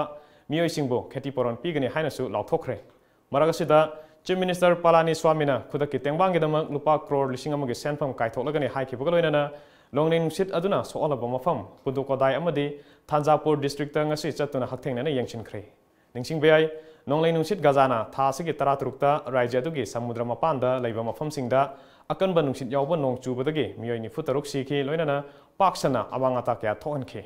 ꯃꯤꯑꯣꯏꯁꯤꯡꯕꯨ ꯈꯦꯇꯤ ꯄꯨꯔꯣꯟ ꯄꯤꯒꯅꯤ ꯍꯥꯏꯅꯁꯨ ꯂꯥꯎꯊꯣꯛꯈ꯭ꯔꯦ꯫ ꯃꯔꯛ ꯑꯁꯤꯗ Chief Minister ꯄꯥꯂꯥꯅꯤꯁ꯭ꯋꯥꯃꯤꯅ ꯈꯨꯗꯛꯀꯤ ꯇꯦꯡꯕꯥꯡꯒꯤꯗꯃꯛ ꯂꯨꯄꯥ ꯀ꯭ꯔꯣꯔ ꯂꯤꯁꯤꯡ ꯑꯃꯒꯤ ꯁꯦꯟꯐꯝ ꯀꯥꯏꯊꯣꯛꯂꯒꯅꯤ ꯍꯥꯏꯈꯤꯕꯒ ꯂꯣꯏꯅꯅ ꯅꯣꯡꯂꯩ ꯅꯨꯡꯁꯤꯠ ꯑꯗꯨꯅ ꯁꯣꯛꯍꯜꯂꯕ ꯃꯐꯝ ꯄꯨꯗꯨꯀꯣꯗꯥꯏ ꯑꯃꯗꯤ ꯊꯥꯟꯖꯥꯄꯨꯔ districtꯇ ꯉꯁꯤ ꯆꯠꯇꯨꯅ ꯍꯛꯊꯦꯡꯅꯅ ꯌꯦꯡꯁꯤꯟꯈ꯭ꯔꯦ꯫ ꯅꯤꯡꯁꯤꯡꯕ ꯌꯥꯏ, ꯅꯣꯡꯂꯩ ꯅꯨꯡꯁꯤꯠ ꯒꯖꯥꯅ ꯊꯥ ꯑꯁꯤꯒꯤ ꯇꯔꯥꯇꯔꯨꯛꯇ ꯔꯥꯖ꯭ꯌ ꯑꯗꯨꯒꯤ ꯁꯃꯨꯗ꯭ꯔ ꯃꯄꯥꯟꯗ ꯂꯩꯕ ꯃꯐꯝꯁꯤꯡꯗ ꯑꯀꯟꯕ ꯅꯨꯡꯁꯤꯠ ꯌꯥꯎꯕ ꯅꯣꯡ ꯆꯨꯕꯗꯒꯤ ꯃꯤꯑꯣꯏ ꯅꯤꯐꯨ ꯇꯔꯨꯛ ꯁꯤꯈꯤ, ꯂꯣꯏꯅꯅ ꯄꯥꯛ ꯁꯟꯅ ꯑꯃꯥꯡ ꯑꯇꯥ ꯀꯌꯥ ꯊꯣꯛꯍꯟꯈꯤ꯫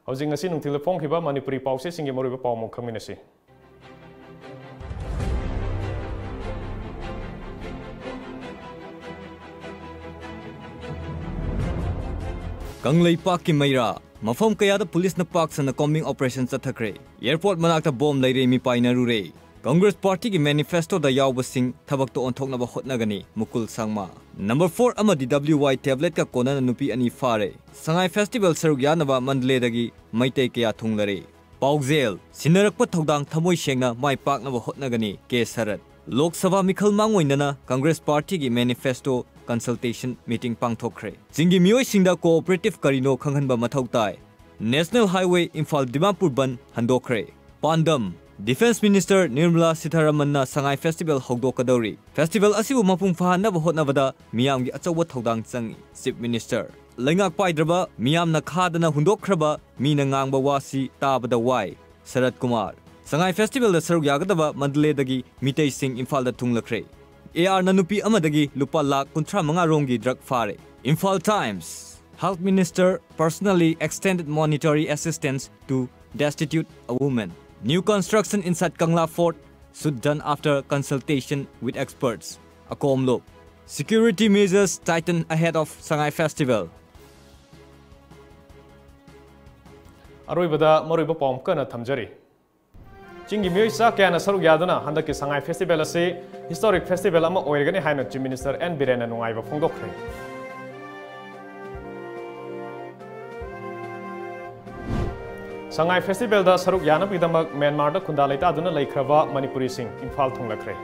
ꯍꯧꯖꯤꯛ ꯉꯁꯤ ꯅꯨꯡꯊꯤꯜꯗ ꯐꯣꯡꯈꯤꯕ ꯃꯅꯤꯄꯨꯔꯤ ꯄꯥꯎꯆꯦꯁꯤꯡꯒꯤ ꯃꯔꯨꯑꯣꯏꯕ ꯄꯥꯎ ꯑꯃꯨꯛ ꯈꯪꯃꯤꯟꯅꯁꯤ꯫ ꯀꯪꯂꯩꯄꯥꯛꯀꯤ ꯃꯩꯔꯥ, ꯃꯐꯝ ꯀꯌꯥꯗ ꯄꯨꯂꯤꯁꯅ ꯄꯥꯛ ꯁꯟꯅ combing operation ꯆꯠꯊꯈ꯭ꯔꯦ꯫ Airport ꯃꯅꯥꯛꯇ ꯕꯣꯝ ꯂꯩꯔꯦ, ꯃꯤ ꯄꯥꯏꯅꯔꯨꯔꯦ꯫ Congress Partyꯒꯤ manifestoꯗ ꯌꯥꯎꯕꯁꯤꯡ ꯊꯕꯛꯇ ꯑꯣꯟꯊꯣꯛꯅꯕ ꯍꯣꯠꯅꯒꯅꯤ, ꯃꯨꯀꯨꯜ ꯁꯪꯃꯥ꯫ Number four ꯑꯃꯗꯤ W Y tabletꯀ ꯀꯣꯟꯅꯅ ꯅꯨꯄꯤ ꯑꯅꯤ ꯐꯥꯔꯦ꯫ ꯁꯉꯥꯏ Festival ꯁꯔꯨꯛ ꯌꯥꯅꯕ ꯃꯟꯗꯂꯦꯗꯒꯤ ꯃꯩꯇꯩ ꯀꯌꯥ ꯊꯨꯡꯂꯔꯦ꯫ ꯄꯥꯎꯖꯦꯜ, ꯁꯤꯟꯅꯔꯛꯄ ꯊꯧꯗꯥꯡ ꯊꯃꯣꯏ ꯁꯦꯡꯅ ꯃꯥꯏ ꯄꯥꯛꯅꯕ ꯍꯣꯠꯅꯒꯅꯤ, ꯀꯦ ꯁꯔꯠ꯫ ꯂꯣꯛ ꯁꯚꯥ ꯃꯤꯈꯜ ꯃꯥꯡꯑꯣꯏꯅꯅ Congress Partyꯒꯤ manifesto consultation meeting ꯄꯥꯡꯊꯣꯛꯈ꯭ꯔꯦ꯫ ꯆꯤꯡꯒꯤ ꯃꯤꯑꯣꯏꯁꯤꯡꯗ cooperative ꯀꯔꯤꯅꯣ ꯈꯪꯍꯟꯕ ꯃꯊꯧ ꯇꯥꯏ꯫ National Highway ꯏꯝꯐꯥꯜ ꯗꯤꯃꯥꯄꯨꯔ ꯕꯟꯗ ꯍꯟꯗꯣꯛꯈ꯭ꯔꯦ꯫ ꯄꯥꯟꯗꯝ, Defence Minister ꯅꯤꯔꯃꯂꯥ ꯁꯤꯊꯥꯔꯥꯃꯟꯅ ꯁꯉꯥꯏ Festival ꯍꯧꯗꯣꯛꯀꯗꯧꯔꯤ꯫ Festival ꯑꯁꯤꯕꯨ ꯃꯄꯨꯡ ꯐꯥꯍꯟꯅꯕ ꯍꯣꯠꯅꯕꯗ ꯃꯤꯌꯥꯝꯒꯤ ꯑꯆꯧꯕ ꯊꯧꯗꯥꯡ ꯆꯪꯏ, Chief Minister꯫ ꯂꯩꯉꯥꯛ ꯄꯥꯏꯗ꯭ꯔꯕ ꯃꯤꯌꯥꯝꯅ ꯈꯥꯗꯅ ꯍꯨꯟꯗꯣꯛꯈ꯭ꯔꯕ ꯃꯤꯅ ꯉꯥꯡꯕ ꯋꯥꯁꯤ ꯇꯥꯕꯗ ꯋꯥꯏ, ꯁꯔꯠ ꯀꯨꯃꯥꯔ꯫ ꯁꯉꯥꯏ Festivalꯗ ꯁꯔꯨꯛ ꯌꯥꯒꯗꯕ ꯃꯟꯗꯂꯦꯗꯒꯤ ꯃꯤꯇꯩꯁꯤꯡ ꯏꯝꯐꯥꯜꯗ ꯊꯨꯡꯂꯈ꯭ꯔꯦ꯫ ARꯅ ꯅꯨꯄꯤ ꯑꯃꯗꯒꯤ ꯂꯨꯄꯥ ꯂꯥꯈ ꯀꯨꯟꯊ꯭ꯔꯥ ꯃꯉꯥ ꯔꯣꯝꯒꯤ drug ꯐꯥꯔꯦ꯫ Imphal Times, Health Minister personally extended monetary assistance to destitute a woman. New construction inside Kangla Fort should done after consultation with experts, ꯑꯀꯣꯝꯂꯨꯞ꯫ Security measures tighten ahead of Sangai Festival. ꯑꯔꯣꯏꯕꯗ ꯃꯔꯨꯑꯣꯏꯕ ꯄꯥꯎ ꯑꯃꯨꯛꯀ ꯍꯟꯅ ꯊꯝꯖꯔꯤ꯫ ꯆꯤꯡꯒꯤ ꯃꯤꯑꯣꯏ ꯆꯥ ꯀꯌꯥꯅ ꯁꯔꯨꯛ ꯌꯥꯗꯨꯅ ꯍꯟꯗꯛꯀꯤ ꯁꯉꯥꯏ ꯐꯦꯁꯇꯤꯚꯦꯜ ꯑꯁꯤ ꯍꯤꯁꯇꯣꯔꯤꯛ ꯐꯦꯁꯇꯤꯚꯦꯜ ꯑꯃ ꯑꯣꯏꯔꯒꯅꯤ ꯍꯥꯏꯅ ꯆꯤꯐ ꯃꯤꯅꯤꯁꯇꯔ ꯑꯦꯟ ꯕꯤꯔꯦꯟꯅ ꯅꯨꯡꯉꯥꯏꯕ ꯐꯣꯡꯗꯣꯛꯈ꯭ꯔꯦ꯫ ꯁꯉꯥꯏ ꯐꯦꯁꯇꯤꯚꯦꯜꯗ ꯁꯔꯨꯛ ꯌꯥꯅꯕꯒꯤꯗꯃꯛ ꯃ꯭ꯌꯥꯟꯃꯥꯔꯗ ꯈꯨꯟꯗꯥ ꯂꯩꯇꯥꯗꯨꯅ ꯂꯩꯈ꯭ꯔꯕ ꯃꯅꯤꯄꯨꯔꯤꯁꯤꯡ ꯏꯝꯐꯥꯜ ꯊꯨꯡꯂꯈ꯭ꯔꯦ꯫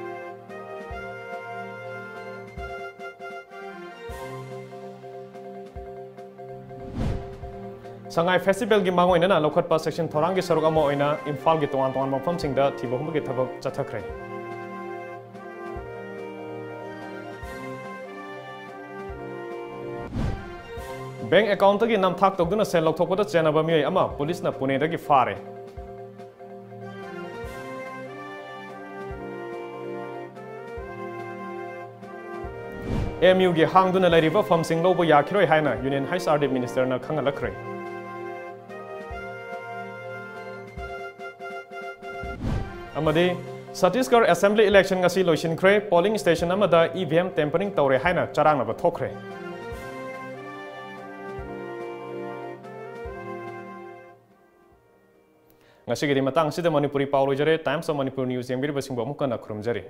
ꯁꯉꯥꯏ ꯐꯦꯁꯇꯤꯚꯦꯜꯒꯤ ꯃꯥꯡꯑꯣꯏꯅꯅ ꯂꯧꯈꯠꯄ ꯆꯦꯛꯁꯤꯟ ꯊꯧꯔꯥꯡꯒꯤ ꯁꯔꯨꯛ ꯑꯃ ꯑꯣꯏꯅ ꯏꯝꯐꯥꯜꯒꯤ ꯇꯣꯉꯥꯟ ꯇꯣꯉꯥꯟꯕ ꯃꯐꯝꯁꯤꯡꯗ ꯊꯤꯕ ꯍꯨꯝꯕꯒꯤ ꯊꯕꯛ ꯆꯠꯊꯈ꯭ꯔꯦ꯫ ꯕꯦꯡꯛ ꯑꯦꯀꯥꯎꯟꯠꯇꯒꯤ ꯅꯝꯊꯥꯛ ꯇꯧꯗꯨꯅ ꯁꯦꯜ ꯂꯧꯊꯣꯛꯄꯗ ꯆꯦꯟꯅꯕ ꯃꯤꯑꯣꯏ ꯑꯃ ꯄꯨꯂꯤꯁꯅ ꯄꯨꯅꯦꯗꯒꯤ ꯐꯥꯔꯦ꯫ ꯑꯦꯝ ꯌꯨꯒꯤ ꯍꯥꯡꯗꯨꯅ ꯂꯩꯔꯤꯕ ꯐꯝꯁꯤꯡ ꯂꯧꯕ ꯌꯥꯈꯤꯔꯣꯏ ꯍꯥꯏꯅ ꯌꯨꯅꯤꯌꯟ ꯍꯩꯆ ꯑꯥꯔ ꯗꯤ ꯃꯤꯅꯤꯁꯇꯔꯅ ꯈꯪꯍꯜꯂꯛꯈ꯭ꯔꯦ꯫ ꯑꯃꯗꯤ ꯁꯠꯇꯤꯁꯒꯔ ꯑꯦꯁꯦꯝꯕ꯭ꯂꯤ ꯏꯂꯦꯛꯁꯟ ꯉꯁꯤ ꯂꯣꯏꯁꯤꯟꯈ꯭ꯔꯦ꯫ ꯄꯣꯂꯤꯡ ꯁ꯭ꯇꯦꯁꯟ ꯑꯃꯗ ꯏ ꯚꯤ ꯑꯦꯝ ꯇꯦꯝꯄꯔꯤꯡ ꯇꯧꯔꯦ ꯍꯥꯏꯅ ꯆꯔꯥꯡꯅꯕ ꯊꯣꯛꯈ꯭ꯔꯦ꯫ ꯉꯁꯤꯒꯤꯗꯤ ꯃꯇꯥꯡ ꯑꯁꯤꯗ ꯃꯅꯤꯄꯨꯔꯤ ꯄꯥꯎ ꯂꯣꯏꯖꯔꯦ꯫ Times of Manipur News ꯌꯦꯡꯕꯤꯔꯤꯕꯁꯤꯡꯕꯨ ꯑꯃꯨꯛ ꯍꯟꯅ ꯈꯨꯔꯨꯝꯖꯔꯤ꯫